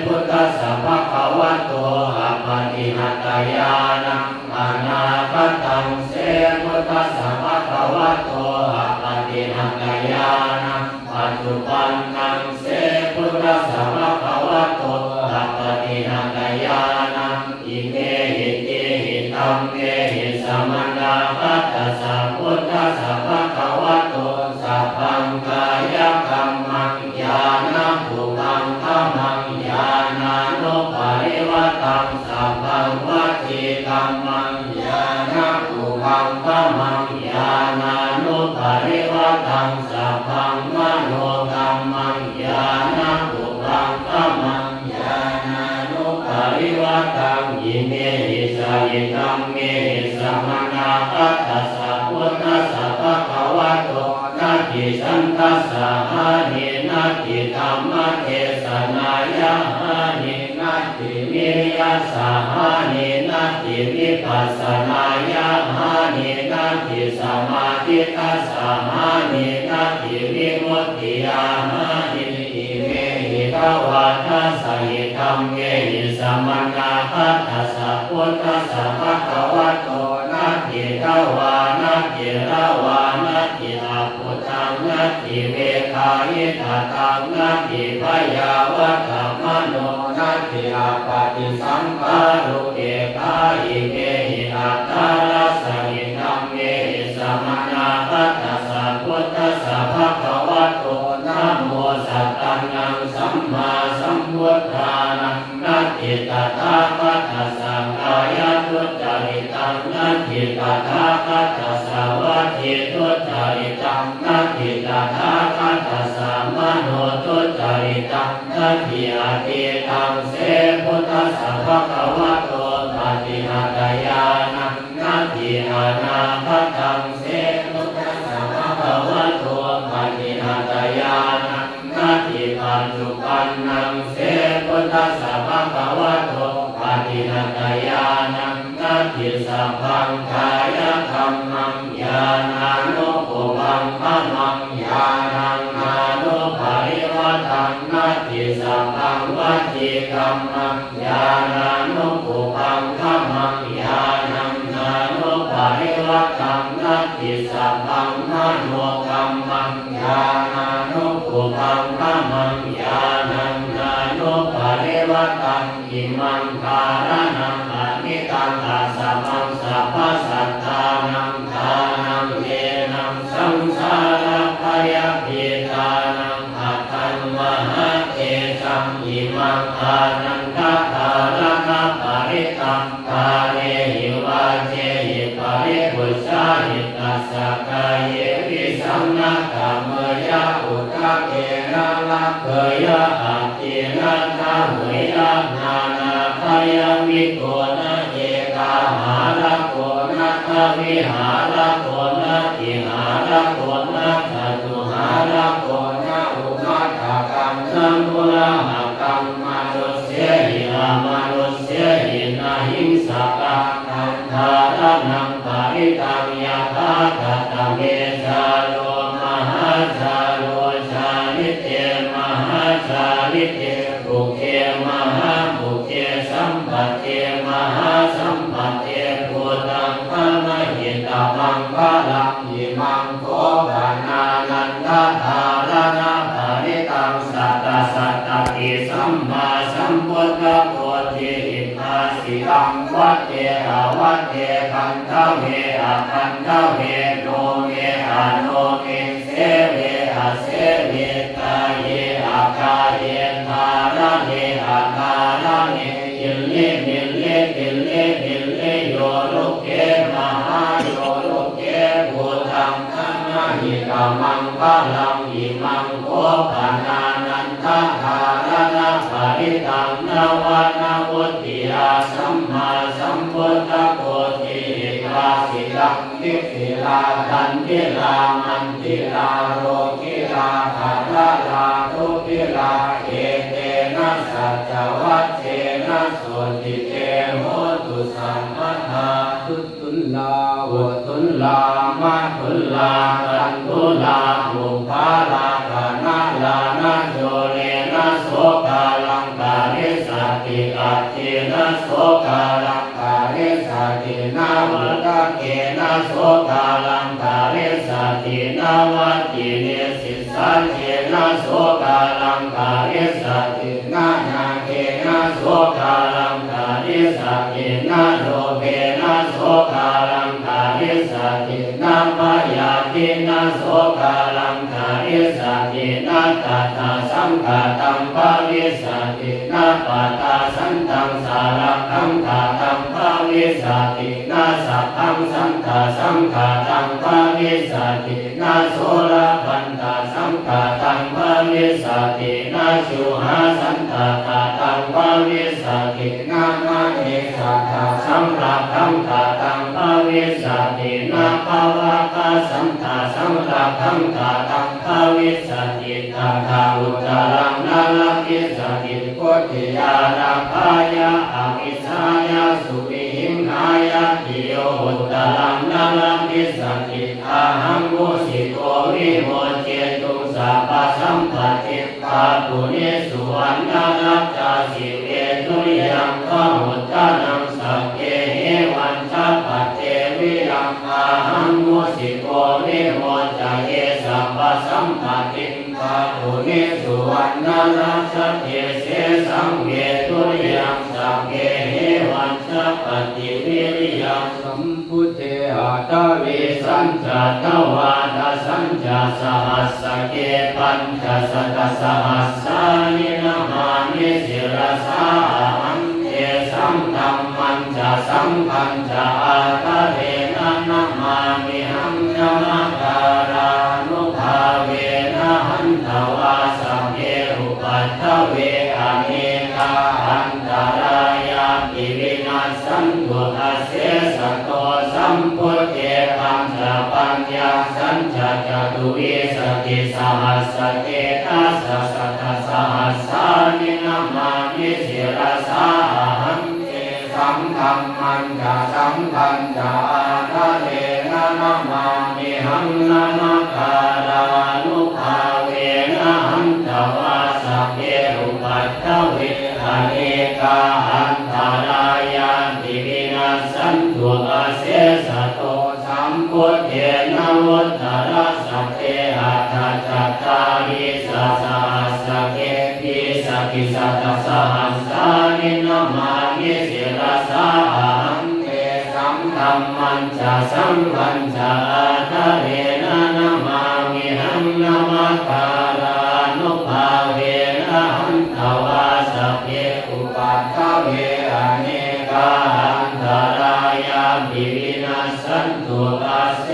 พุทธัสสะ ภะคะวะโต อะปะติหัตตะญาณัง อะ นາ คะ ตัง เส พุทธัสสะ ภะคะวะโต อะปะติหัตตะญาณัง ปัจจุปันนัง เส พุทธัสสะ ภะคะวะโต อะปะติหัตตะญาณัง อิเมหิ ติหิ ธัมเมหิ สะมะ นา คะ ตัสสะ พุทธัสสะ ภะคะวะโต สัพพัง กາຍะ กัมมัง ญາณะ ปุพพัง คะ มัง ญาณາ นุ ปะ ริวะ ตัง สัพพัง วจี กัมมัง ญาณะ ปุพพัง คะ มัง ญาณา นุ ปะ ริวะ ตัง สัพพัง มโน กัมมัง ญาณะ ปุพพัง คะ มัง ญาณา นุ ปะ ริวะ ตัง อิเมหิ สะหิ ธัมเมหิ สะมะ นา คะ ตัสสะ พุทธัสสะ ภะคะวะโต นะ ติสันทัสสะ หานิ นะ ติ ธัมมะ เทศะ นายะ หานิ นะ ติ วิริยะ สะ หานิ นะ ติ วิปัสสะ นายะ หานิ นะ ติ สะมาธิ ทัสสะ หานิ นะ ติ วิมุตติยา หานิ อิเมหิ ทวาทัสสะ ธัมเมหิ สะมะ นา คะ ตัสสะ พุทธัสสะ ภะคะวะโต นะ ติ ทวา นะ ติ รวา นะ ติ อัพพุทธัง นะ ติ เวขายิตะตัง นะ ติ พยาวะทะมะโน นะ ติ อัปปะติสังขารุเปกขา อิเมหิ อัตถารัสสะหิ ธัมเมหิ สะมะ นา คะ ตัสสะ พุทธัสสะ ภะคะวะโต นะโม สัตตานัง สัมมาสัมพุทธานัง นะ ติ ตถาคะ ตัสสะ กายะ ทุจจาริตัง นะ ติ ตถาคะ ตัสสะ วจี ทุจจาริตัง นะ ติ ตถาคะ ตัสสะ มโน ทุจจาริตัง นะ ติ อะตีตัง เส พุทธัสสะ ภะคะวะโต ปะติหัตตะญาณัง นะ ติ อะนาคะตัง เส พุทธัสสะ ภะคะวะโต ปะติหัตตะญาณัง นะ ติ ปัจจุปันนัง เส พุทธัสสะ ภะคะวะโต ปะติหัตตะญาณัง นะ ติ สัพพัง กายะ กัมมัง ญาณา นุ ปุพพัง คะ มัง ญาณัง อา นุ ปะ ริวะ ตัง นะ ติ สัพพัง วจี กัมมัง ญาณา นุ ปุพพัง คะ มัง ญาณัง อา นุ ปะ ริวะ ตัง นะ ติ สัพพัง มโน กัมมัง ญาณา นุ ปุพพัง คะ มัง ญาณัง อา นุ ปะ ริวะ ตัง อิมัง ทา ระ ณัง อะ มิ ตัง อะ สะ มัง สัพพะ สัตตา นัง ทา นัง เย นะ สัง สา ระ พะ ยะ ขี ตา นัง อะ ทัง มหา เต จัง อิมัง อา นันทะ ทา ระ ณะ ปะ ริ ตัง กา เม หิ วา เจ หิ ปะ ริ ปุชชา หิ ตัสสะ กา เย วิ สัง นะ กะ เม ยะ อุทะ เก นะ ละ เก ยะ อะ ตี นะ ทะ เว ยะ นา นา ทะ ยะ วิ โก นะ เอ กา หา ระ โก นะ ทะ วิ หา ระ โก นะ ติ หา ระ โก นะ จะ ตุ หา ระ โก นะ อุ มะ ทะ กัง นะ มุ ละ หะ กัง มะ นุส เสหิ อะ มะ นุส เสหิ นะ หิง สะ กะ ตัง ทา ระ ณัง ปะ ริ ตัง ยะ ถา คะ ตะ เม จา โร มะ หา จา โร จา ริ เต มะ หา จา ริ เต ปุ เก มะ หา ปุ เก สัม ปะ เต มะ หา สัม ปะ เต ปู ตัง คะ มะ หิ ตะ มัง คะ ลัง อิมัง โข ปะ นา นันทะ ทา ระ ณะ ปะ ริ ตัง สะ ตะ สะ ตะ ติ สัม มา สัม พุท ธะ โพ ธิ หิ ภา สิ ตัง วะ เต อะ วะ เต คัน ทะ เว อะ คัน ทะ เว โน เม อะ โน เม เส เว อะ เส เว กา เย อะ กา เย ทา ระ เน อะ ทา ระ เน กิลลิ มิลลิ กิลลิ มิลลิ โย ลุ เก มะ หา โย ลุ เก ปู ตัง คะ มะ หิ ตะ มัง ພະລັງ ອິມັງ ໂຄ ປະນານັນທະທາຣະນະປະລິຕັງ ນະວານະວຸດຕິຍາ ສຳມາສຳພຸດທະໂກຕິ ນິກາສິຕັງ ນິສິລາ ທັນທິລາ ມັນທິລາ ໂລກິລາ ທາຣະລາ ທຸພິລາ ເອເຕນະ ສັດຈະວັດເຊນະ ໂສຕິເຕ ໂຫຕຸ ສັບພະທາ ທຸ ຕຸນລາ ໂຫຕຸນລາ ມະທຸນລາ ກັນທຸລາ ໂອພາລາ ກະນະລານະ ໂຈເລນະ ໂສກາລັງ ກະລິສະຕິ ອັດທີນະ ໂສກາລັງ ກະລິສະຕິ ນະວັດຕະເກນະ ໂສກາລັງ ກະລິສະຕິ ນະວັດຕິເນ ສິດສະເຈນະ ໂສກາລັງ ກະລິສະຕິ ນະນາເກນະ ໂສກາລັງ ກະລິສະຕິ ນະໂລເພນະ ໂສກາລັງ ກະລິສະຕິ ນະພະຍາທິນະ ໂສກາລັງ ກະລິສະຕິ ນະຕະຖາສັງຄະຕັງ ພະວິສະຕິ ນະປະຕາສັນຕັງ ສາລະຄັງຄະຕັງ ພະວິສະຕິ ນະສະພັງສັນຕະສັງຄະຕັງ ພະວິສະຕິ ນະໂສລະພັນຕະສັງຄະຕັງ ພະວິສະຕິ ນະຊູຫາສັນຕະຄະຕັງ ພະວິສະຕິ ນະມະເນສະຖາສັງຣະຄັງຄະຕັງ ພະວິສະຕິ ນະພະວະຄະສັນຕະສັງຣະຄັງຄະຕັງ ພະວິສະຕິ ຕະທາອຸດຕະລັງ ນະລະພິສະຕິ ໂຄຕິຍາລະພາຍະ ອະວິຊາຍາ ສຸວິຫິງຫາຍະ ຕິໂຍ ອຸດຕະລັງ ນະລະພິສະຕິ ອະຫັງໂມສິໂກ ວິໂມເຈຕຸງ ສັບພະສັມປະຕິ ພາປຸເນ ສຸວັນນະຣັດຖາສິ ເວທຸລິຍັງ ວະມຸດຕະນັງ ສັກເກ ເຫວັນຈະ ປັດເຕ ວິຍະ ອະຫັງໂມສິໂກ ວິໂມຈະເຍ ສັບພະສັມປະຕິ ພາປຸເນ ສຸວັນນະຣັດຖາສິ ເສສັງ ເວທຸລິຍັງ ສັກເກ ເຫວັນຈະ ປັດຕິ ວິລິຍະ ສຳພຸດເທ ອາທະເວສັນຈະ ທະວາດະສັນຈະ ສະຫັດສະເກ ປັນຈະສັດຕະສະຫັດສານິ ນະມາມິສິລະສາ ອະຫັງ ເທ ສັງ ທຳມັນຈະ ສັງຄັນຈະ ອາທະເຣນະ ນະມາມິຫັງ ນະມະກາລານຸພາເວນະ ຫັນຕະວາ ສັບເພ ອຸປັດທະເວ ອະເນກາ ອັນຕະລາຍາ ປິ ວິນັດ ສັນຕຸ ອະເສສະໂຕ ສຳພຸດເທ ປັນຈະປັນຍາສັນຈະ ຈະຕຸວິສະຕິສະຫັດສະເກ ອັດສະສັດຕະສະຫັດສານິ ນະມາມິສິລະສາ ອະຫັງ ເທ ສັງ ທຳມັນຈະ ສັງຄັນຈະ ອາທະເຣນະ ນະມາມິຫັງ ນະມະກາລານຸພາເວນະ ຫັນຕະວາ ສັບເພ ອຸປັດ ທະເວ ອະເນກາ ອັນຕະລາຍາ ປິ ວິນັດສັນຕຸ ອະເສສະໂຕ ສຳພຸດເທ ນະວຸດຕະລະສັດເທ ອັດຖະຈັດຕາລິສະສະຫັດສະເກ ວິສະຕິສັດຕະສະຫັດສານິ ນະມາມິສິລະສາ ອະຫັງ ເທ ສັງ ທຳມັນຈະ ສັງຄັນຈະ ອາທະເຣນະ ນະມາມິຫັງ ນະມະກາລານຸພາເວນະ ຫັນຕະວາ ສັບເພ ອຸປັດທະເວ ອະເນກາ ອັນຕະລາຍາ ປິ ວິນັດສັນຕຸ ອະເສ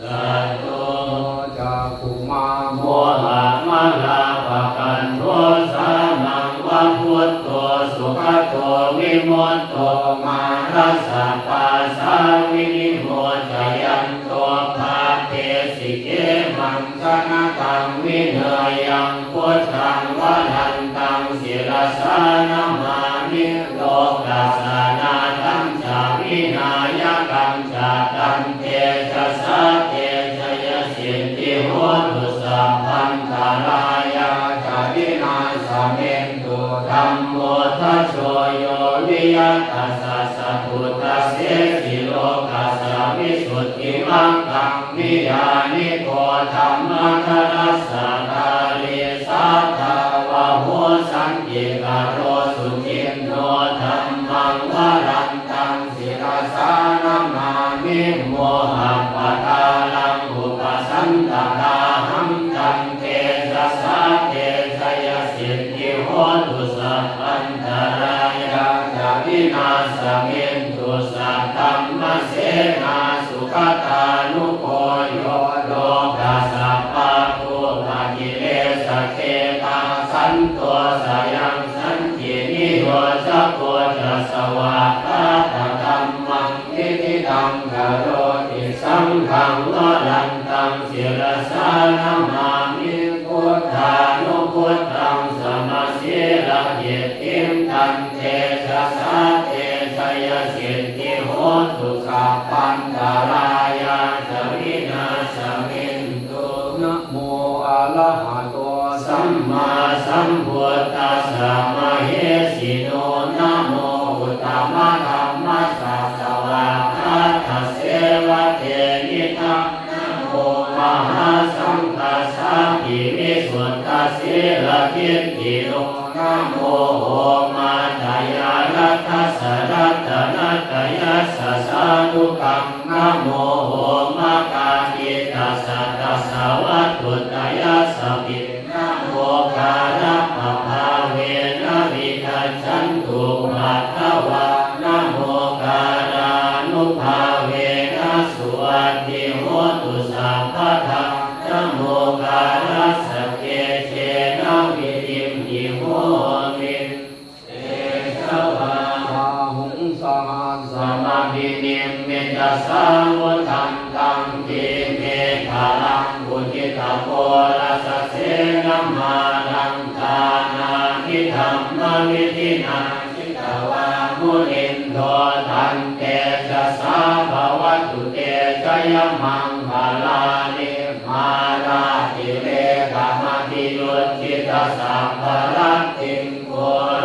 ສະໂຕ ຈັກຂຸມາ ໂມຫະມາລາ ປະກັນໂທ ສານັງ ວະ ພຸດໂທ ສຸຄະໂຕ ວິມຸດໂຕ ມາຣະສະປາສາ ວິນິໂມຈະຍັນໂຕ ພາເພ ສິກເຂ ມັງ ຄະນະຕັງ ວິເນຍຍັງ ພຸດທັງ ວະລັນຕັງ ສິລະສາ ນະມາມິ ໂລກັດສະນາທັງຈະ ວິນາຍະກັນຈະ ຕັນເຕຈະສາ ເຕຊະຍະ ສິດທິໂຫຕຸ ສັບພັນຕະລາຍາຈະ ວິນາສະເມນຕຸ ທຳໂມທະໂຈ ໂຍ ວິຍະຕະສະ ສະຕຸດຕະເສ ສິໂລກັດສະ ວິສຸດທິມັກກັງ ນິຍານິໂກ ທຳມະທະຣັດສະທາລີ ສາທາວະໂຫ ສັນຕິກະໂລ ສຸຈິນໂນ ທຳມັງ ວະລັນຕັງ ສິລະສາ ນະມາມິ ໂມຫະປະທາລັງ ອຸປະສັນຕະທາຫັງ ຕັນເຕຈະສາ ເຕຊະຍະ ສິດທິໂຫຕຸ ສັບພັນຕະລາຍາຈະ ວິນາສະເມນຕຸ ສັດທັມມະເສນາ ສຸຄະຕານຸໂກ ໂຍ ໂລກັດສະ ເຄຕາສັນໂຕ ສະຍັງສັນຕິນິໂຍຈະໂກ ຈາສະວາທາທະທຳມັງ ວິທິຕັງ ກະໂຣຕິ ສັງຄັງ ວະລັນຕັງ ສິລະສາ ນະມາມິ ພຸດທານຸພຸດທັງ ສະມະສີລະດິດຖິງ ຕັນເຕຈະສາ ເຕຊະຍະສິດທິໂຫຕຸ ສັບພັນຕະລາຍາຈະ ວິນາສະມິນ ໂຕ ນະໂມອະລະຫະໂຕ ສຳມາສຳພຸດທັດສະ ມະເຫສິໂນ ນະໂມອຸດຕະມະທຳມັດສະ ສະວາທາທະເສວະເທມິທັງ ນະໂມມະຫາສັງຄັດສາ ວິວິສຸດທະສີລະດິດຖິໂນ ນະໂມໂອມາດຕະຍາລັດທັດສະ ລັດຕະນະຕະຍັດສະ ສາທຸກັງ ນະໂມໂອມະກາຕິຕັດສະ ຕັດສະວັດຖຸຕະຍັດສະ ປິ ນະໂມກາລະປະພາເວນະ ວິທັດສັນຕຸ ປັດຖະວາ ນະໂມກາລານຸພາເວນະ ສຸວັດທິໂຫຕຸ ສັບພະທາ ນະໂມກາລັດສະ ເຕເຈນະ ວິລິມພິໂຫຕິ ເຕຈະວາ ບາຫຸງສະຫັດສະມະພິນິມມິດຕະສາວຸດທັນຕັງ ກຣີເມຂະລັງອຸທິຕະໂກລະສະເສນະມາລັງ ທານາພິທຳມະວິທິນາ ຈິຕະວາມຸນິນໂດ ຕັນເຕຈະສາ ພະວະຕຸເຕຊະຍະມັງຄະລານິ ມາລາທິເລກະມະທິຍຸດທິຕະສັບພະລັດຖິງ ໂຄ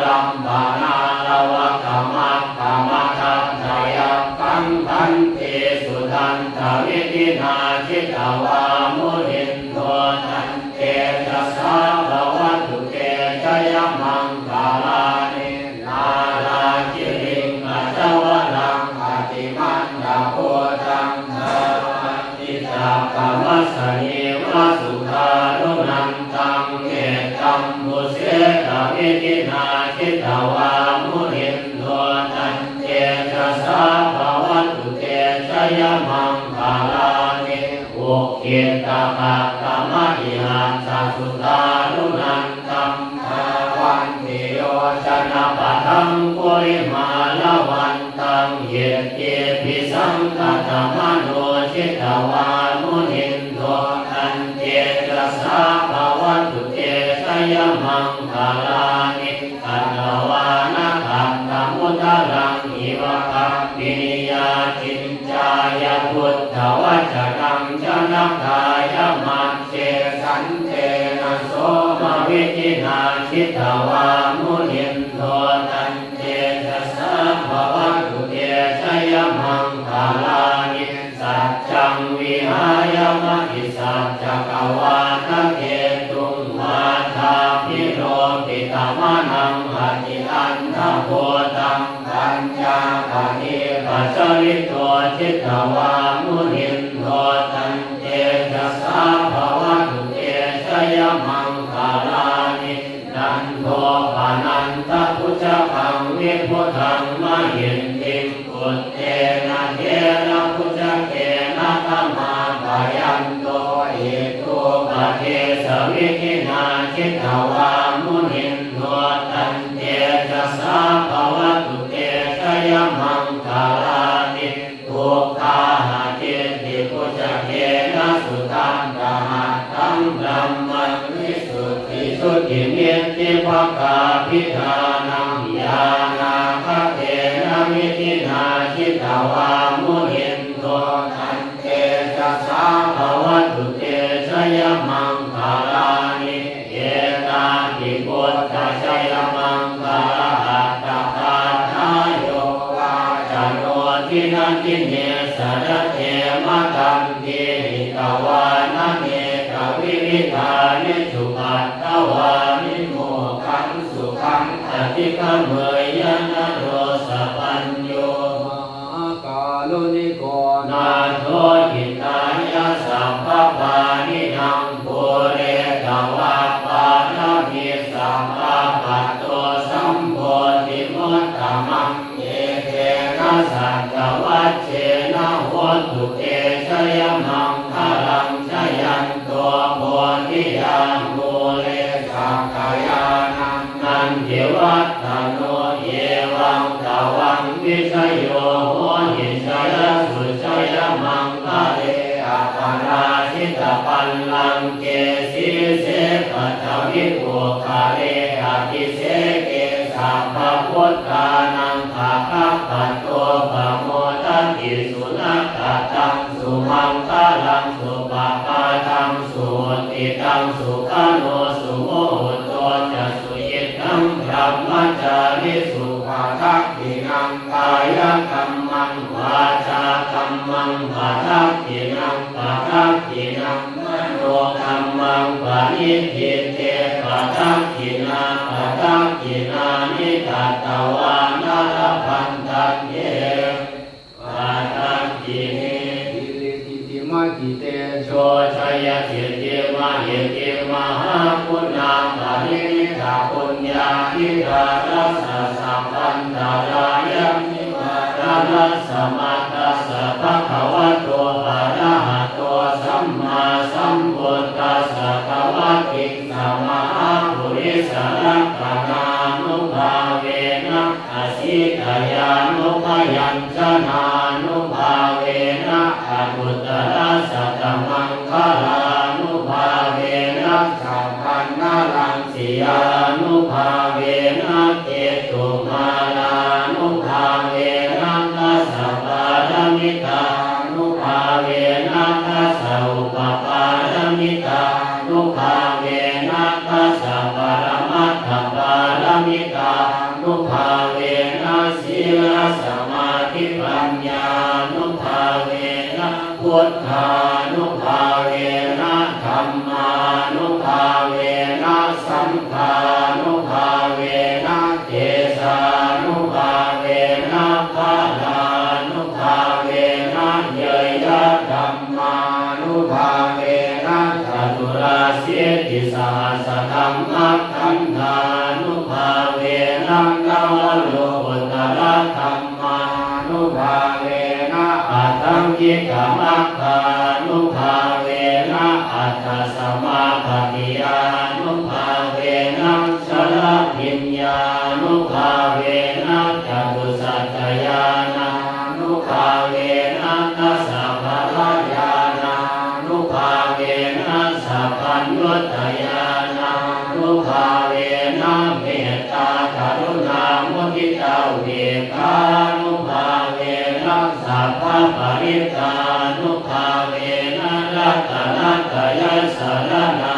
ລັມປະນາລະວະກະມັກກະມະທັດຕະຍັກຂັງ ຂັນຕິສຸທັນຕະວິທິນາ ຈິຕະວາມຸນິນໂດ ຕັນເຕຈະສາ ພະວະຕຸເຕຊະຍະມັງຄະລານິ ນາລາກິລິງກະຈະວະລັງ ອະຕິມັນດາພູຕັງ ທາວັນຕິຈັກກະວັດສະນີວະສຸທາລຸນັນຕັງ ເອຕັມບຸເສກະວິທິນາ ຈິຕະວາມຸນິນໂດ ຕັນເຕຈະສາ ພະວະຕຸເຕຊະຍະມັງຄະລານິ ອຸກຂິດຕະຂັດຕະມະຫິຫັດສະສຸທາລຸນັນຕັງ ທາວັນຕິໂຍຈະນະປະທັງກຸລິມາລະວັນຕັງ ອິດທິພິສັງຄະຕະມະໂນ ຈິຕະວາມຸນິນໂດ ຕັນເຕຈະສາ ພະວະຕຸເຕຊະຍະມັງຄະລານິ ຄັດຕະວານະຄັດຕະມຸດຕະລັງ ອິວະກັບປິນິຍາ ຈິນຈາຍະບຸດທະວັດຈະນັງ ຈະນະກາຍະມັດເຈ ສັນເຕນະໂສມະວິທິນາ ຈິດຕະວາມຸນິນໂດ ຕັນເຕຈະສາ ພະວະຕຸເຕຊະຍະມັງຄະລານິ ສັດຈັງວິຫາຍະມະຕິສັດຈະກະວາທະເຄຕຸງ ວາທາພິໂລປິຕະມະນັງ ອະຕິອັນທະພູຕັງ ປັນຍາປະທີປະຈາລິໂຕ ຈິດຕະວາມຸນິນໂດ ຕັນເຕຈະສາ ພະວະຕຸເຕຊະຍະມັງຄະລານິ ນັນໂທປະນັນທະບຸດຈະກັງ ວິບຸດທັງມະຫິດທິງ ປຸດເຕນະເຖລະບຸດຈະເກນະ ທະມາປະຍັນໂຕ ອິດທຸປະເທສະວິທິນາ ຈິດຕະວາມຸນິນໂດ ຕັນເຕຈະສາ ພະວະຕຸເຕຊະຍະມັງຄະລານິ ທຸກຂາຫະກິດຕິບຸດຈະເກນະ ສຸທັນຕະຫັດຖັງ ບຣຳມັງວິສຸດທິຈຸດທິນິດທິພະກາພິທານັງ ຍານາຄະເທນະວິທິນາ ຈິດຕະວາມຸນິນໂດ ຕັນເຕຈະສາ ພະວະຕຸເຕຊະຍະມັງຄະລານິ ເອຕາພິພຸດທະໄຊຍະມັງຄະລະອັດຕະກາຖາ ໂຍວາຈະໂນ ທິນະທິເນສະດະເທມະຕັນ ທີຫິຕະວານະເນກະວິວິທານິ ສຸປັດຖະວານິໂມກຄັງ ສຸຂັງອະທິກະເມຍຍະນະໂຣສະປັນໂຍ ມະຫາກາລຸນິໂກນາໂທ ຫິຕາຍະສັບພະປານິນັງ ປູເຣຕະວາປາລະມີສັບພະ ປັດໂຕສຳໂພທິມຸດຕະມັງ ເອເທນະສັດຕະວັດເຊນະ ໂຫຕຸເຕຊະຍະມັງຄະລັງ ຈະຍັນໂຕໂພທິຍາ ມູເລ ญาณัง นันทิวัฒโน เอวังตวัง วิชโย โหหิ จยสุ จยมังคะเล อปราจิตปัลลังเก สีเส ปัทวิปุคคเล อภิเสเก สัพพพุทธานัง อาคัปปะโต ปโมทติ สุนักขะตัง สุมังคะลัง สุปภาตัง สุหุตติตัง สุขโน สุมุหุตโต จะ สุยิตถัง บรหมจาริสุ ปะทักขิณัง กายกัมมัง วาจากัมมัง ปะทักขิณัง ปะทักขิณัง มโนกัมมัง ปะณิฏฐิเต ปะทักขิณา ปะทักขิณานิ กัตตวานะ ลพันธันเต ปะทักขิเณ หิริ สิทธิ มหิเตโช จยสิทธิ มหิทธิ มหากุณาปะริมิตะปุญญาธิการัสสะ สัพพันตะรายันนิวาทะรัสสะ มะตัสสะ ภะคะวะโต อะระหะโต สัมมาสัมพุทธัสสะ ทวติงสะ มหาปุริสะลักขณานุภาเวนะ อสีตยานุพยัญชนานุภาเวนะ อนุตตรสัตตมังคลานุภาเวนะ สัพพัญญลังสิยานุภาเวนะ เกตุมาลานุภาเวนะ ทัสสะปารมิตานุภาเวนะ ทัสสะอุปปารมิตานุภาเวนะ ทัสสะปะรมัตถปารมิตานุภาเวนะ ศีลสมาธิปัญญานุภาเวนะ พุทธานุภาเวนะ ธัมมานุภาเวนะ สังฆานุภาเวนะ เตชานุภาเวนะ พลานุภาเวนะ เยยยะธัมมานุภาเวนะ จตุราสีติสหัสสะธัมมะขันธานุภาเวนะ นวโลกุตตรธัมมานุภาเวนะ อัตถังกิกะมัคคานุภาเวนะ อัตถะสมาปะทิยานุภาเวนะ ชรพิญญานุภาเวนะ จตุสัจจญาณานุภาเวนะ ทัสสะพะละญาณานุภาเวนะ สัพพัญญุตตญาณานุภาเวนะ เมตตากรุณามุทิตาอุเบกขานุภาเวนะ สัพพะปะริตตานุภาเวนะ รัตนะตะยะสะรณา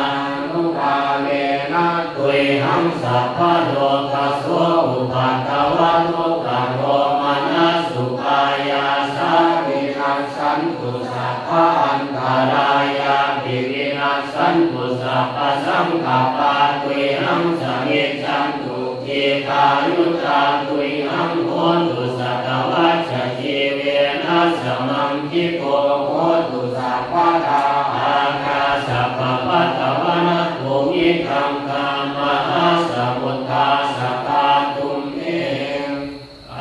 นุภาเวนะ ตุยหังสัพพะโรกะโส อุปัดดะวะทุกขะโทมนัสสุขายาสา วินัสสันตุ สัพพะอันตะรายาปิ วินัสสันตุ สัพพะสังกัปปา ตุยหังสะมิจฉันตุ ทีฆายุตา ตุยหังโหตุ สัตตะวัชชะ จีเวนะ สะมังคิโก โหตุ สัพพะดา อາກາສະປະພັດຕະວະນະ ພູມິຄັງ ຄາມະຫາສະມຸດທາສະກາຕຸມເມ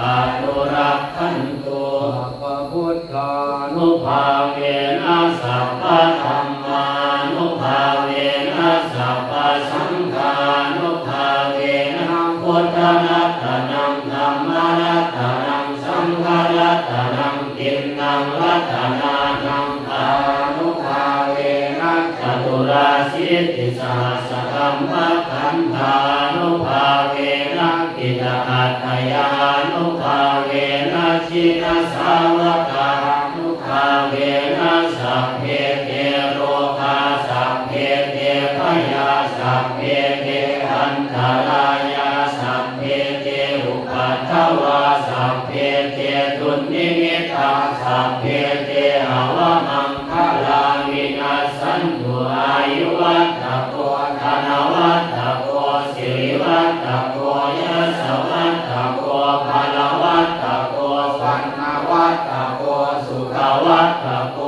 ອະນຸລັກຂັນຕຸ ສັບພະພຸດທານຸພາເວນະ ສັບພະທຳມານຸພາເວນະ ສັບພະສັງຄານຸພາເວນະ ພຸດທະລັດຕະນັງ ທຳມະລັດຕະນັງ ສັງຄະລັດຕະນັງ ຕິນນະລັດຕະນານັງ ອານຸພາເວນະ ຈະຕຸລາສີຕິສະຫັດສະທຳມະຂັນທານຸພາເວນະ ກິດຕະອັດຕະຍານຸພາເວນະ ຈິນນະສາວະການຸພາເວນະ ສັບເພເທໂລກາ ສັບເພເທພະຍາດ ສັບເພເທອັນຕະລາຍາ ສັບເພເທອຸປັດທະວາ ສັບເພເທດຸນນິມິຕາ ສັບເພເທອະວະມັງຄະລາ ວິນັດສັນຕຸ ອາຍຸວັດຖະໂກ ທະນະວັດຖະໂກ ສິລິວັດຖະໂກ ຍະສະວັດຖະໂກ ພະລະວັດຖະໂກ ວັນນະວັດຖະໂກ ສຸຂະວັດຖະໂກ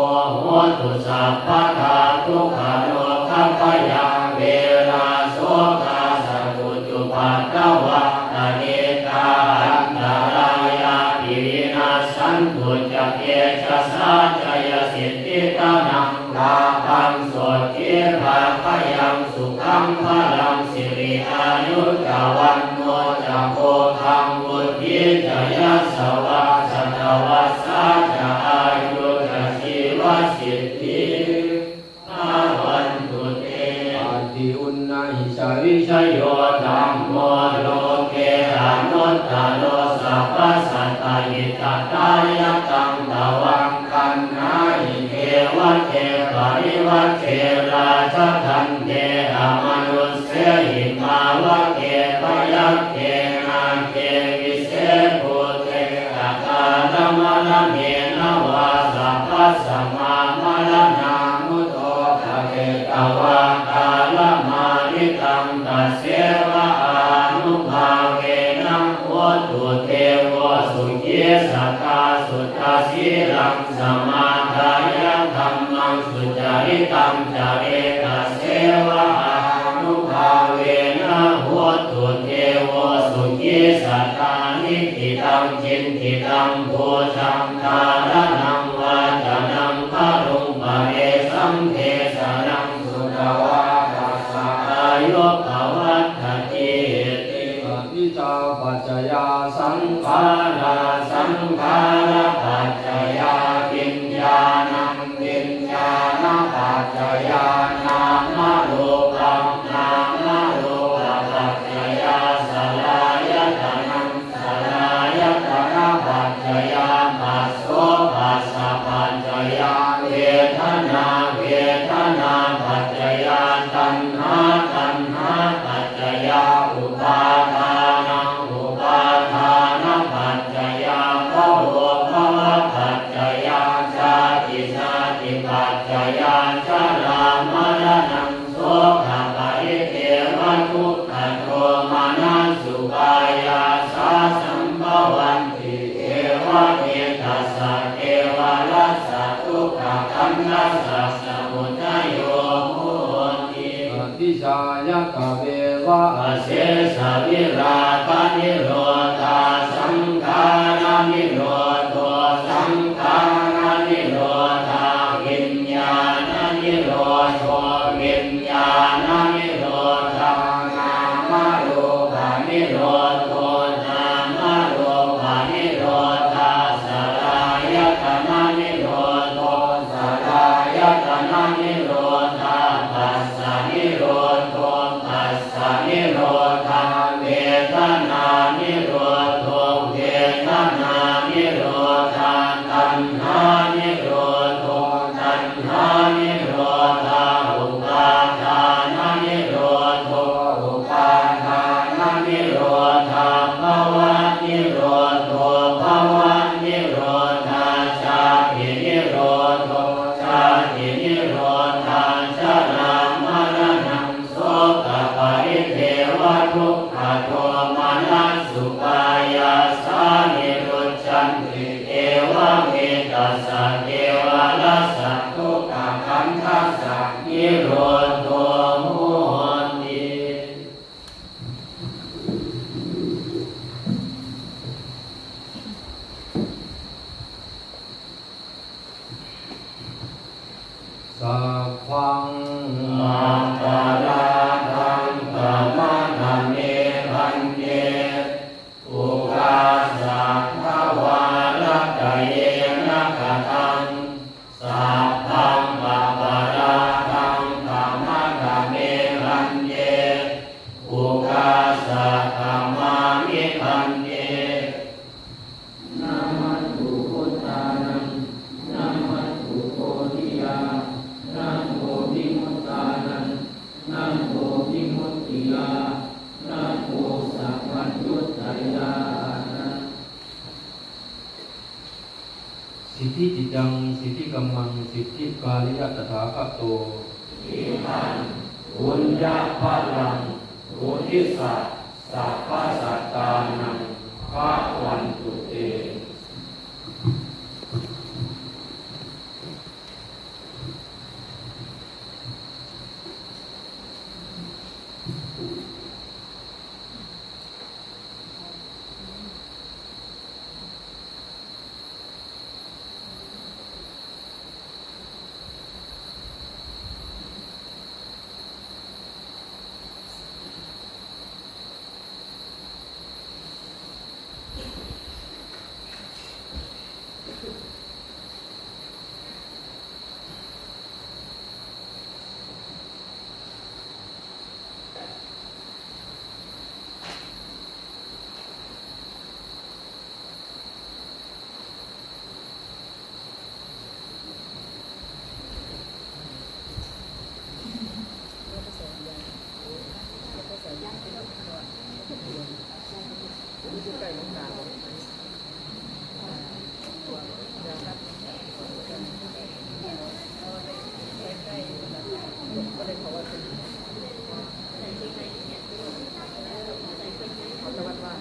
ໂຫຕຸ ສັບພະທາ ທຸກຂະໂລກະພະຍາ ເວລາໂສກາ ສະຕຸ ຈຸບາ ທັງພະລັງສິລິອາຍຸຈະວັນໂນຈະໂພຄັງວຸດທິຈະຍະສະວາຊະຕະວັດສາຈະອາຍຸຈະຊີວະສິດທິພະວັນຕຸເຕ. ປະຕິອຸນນະຫິຈະວິຊະໂຍ ທຳໂມ ໂລເກອະນຸດຕະໂລ ສັບພະສັດຕະຫິຕະທາຍະຕັງ ຕະວັງ ຄັນນາຫິ ເທວະເທ ປະລິວະເທ ລາຊະທັນເທ ອະມະນຸດເສຫິ ມາວະເກ ພະຍັກເຂ ນາເກ ວິເສພູເຕ ອະກາລະມະລະເນນະວາ ສັບພະສະມາມະລະນາມຸໂທ ກະເຕຕະວາ ກາລະມາລິຕັງ ຕະເສວະອານຸພາເວນະ ໂຫຕຸ ເທໂວ ສຸຂີສະຖາ ສຸດທະສີລັງ ສະມາທາຍະ ທຳມັງ ສຸຈະລິຕັງ ຈະເຣຕະ ເສວະອານຸພາເວນະ ໂຫຕຸ ເທໂວ ສຸຂີສະຖາ ນິກິຕັງ ຈິນກິຕັງ ປູຊາ ທາຣະນັງ ວາຈະນັງ ຄະລຸງ ປະເລສັງ ເທສະນັງ ສຸຕະວາ ຕັດສະ ອາຍຸປະວັດຖະຕິ ອະວິຊຊາປັດຈະຍາ ສັງຂາລາ ສັງຂາລະປັດຈະຍາ ວິນຍານັງ ວິນຍານະປັດຈະຍາ ນາມະຮູປັງ ນາມະຮູປະປັດຈະຍາ ສະລາຍະຕະນັງ ສະລາຍະຕະນະປັດຈະຍາ ປັດໂສປັດສະປັດຈະຍາ ເວທະນາເວທະນາປັດຈະຍາ ຕັນຫາຕັນຫາປັດຈະຍາ ອຸປາທານັງ ອຸປາທານະປັດຈະຍາ ພະໂວພະວະປັດຈະຍາ ຊາຕິຊາຕິປັດຈະຍາ ຊະລາມະລະນັງ ໂສກະປະລິເທວະທຸກຂະໂທມະນັດສຸປາຍາສາ ສັມພະວັນຕິ ເອວະເມຕະສະ ເກວະລະສະ ທຸກຂະຄັນທະສະ ສະມຸດທະໂຍ ໂຫຕິ ອະວິຊຊາຍະກະເວວະ ອະເສສະວິລາຄະນິໂຣທາ ສັງຂາລະນິໂຣໂທ ສັງຂາລະນິໂຣທາ ວິນຍານະນິໂຣໂທ ວິນຍານະນິໂຣທາ ນາມະຮູປະນິໂຣໂທ ນາມະຮູປະນິໂຣທາ ສະລາຍະຕະນະນິໂຣໂທ ສະລາຍະຕະນະນິໂຣທາ ປັດສະນິໂຣໂທ ປັດສະນິໂຣທາ ເວທະນານິໂຣໂທ ເວທະນານິໂຣທາ ຕັນຫານິໂຣໂທ ຕັນຫານິໂຣທາ ອຸປາທານະນິໂຣໂທ ອຸປາທານະນິໂຣທາ ພະວະນິໂຣໂທ ພະວະນິໂຣທາ ຊາຕິນິໂຣໂທ ຊາຕິນິໂຣທາ ຊະລາມະລະນັງ ໂສກະປະລິເທວະທຸກຂະໂທມະນັດສຸປາຍາສາ ນິລຸດຈັນຕິ ເອວະເມຕະສະ ເກວະລະສະ ທຸກຂະຄັນທະສະ ນິໂຣໂທ ໂຫຕິ. ສັບພັງ ອັບປະລາທັງ ຂະມະທະເມ ພັນເຕ ອຸຄາສະທະວາ ລັດຕະເຍນະ ຄະຕັງ ສັບພັງ ອັບປະລາທັງ ຂະມະທະເມ ພັນເຕ ອຸຄາສະ ຂະມາມິ ພັນເຕ. ນະມັດຖຸພຸດທານັງ ນະມັດຖຸໂພທິຍາ ນະໂມວິມຸດທານັງ ນະໂມວິມຸດຕິຍາ ນະໂມສັບພັນຍຸດຕະຍານະ. ສິດທິຈິດຕັງ ສິດທິກຳມັງ ສິດທິກາລິຍະຕະຖາຄະໂຕ ອິທັງ ປຸນຍະພະລັງ ອຸທິສະ ສັບພະສັດຕານັງ ພະວັນຕຸເຕ. ຢູ່ໃກ້ຫຼວງຕາບໍ່? ບໍ່ໄດ້ເຂົ້າວັດເພິ່ນ ເຂົ້າແຕ່ວັດວາ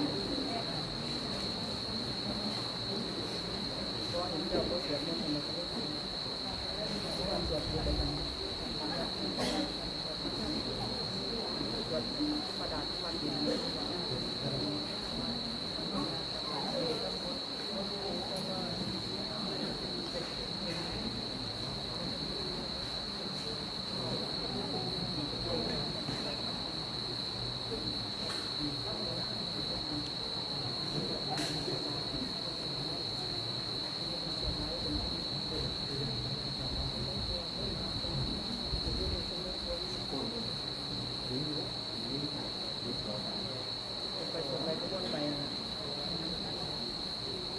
ບໍ່ເຫັນເຈົ້າບໍ່ສວດມົນ ເພິ່ນກໍເລີຍ ສວດຢູ່ໄປນຳ ສວດທຳມະດາທຸກວັນ ໄປສວດໄປກໍມ່ວນໄປ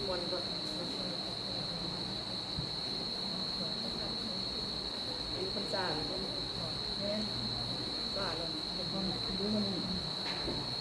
ມ່ວນຕົວະ ຢູ່ພັນສານີ້ ແມ່ນ ວ່າແລ້ວ ເຮັດຫ້ອງຢູ່ມື້ນີ້.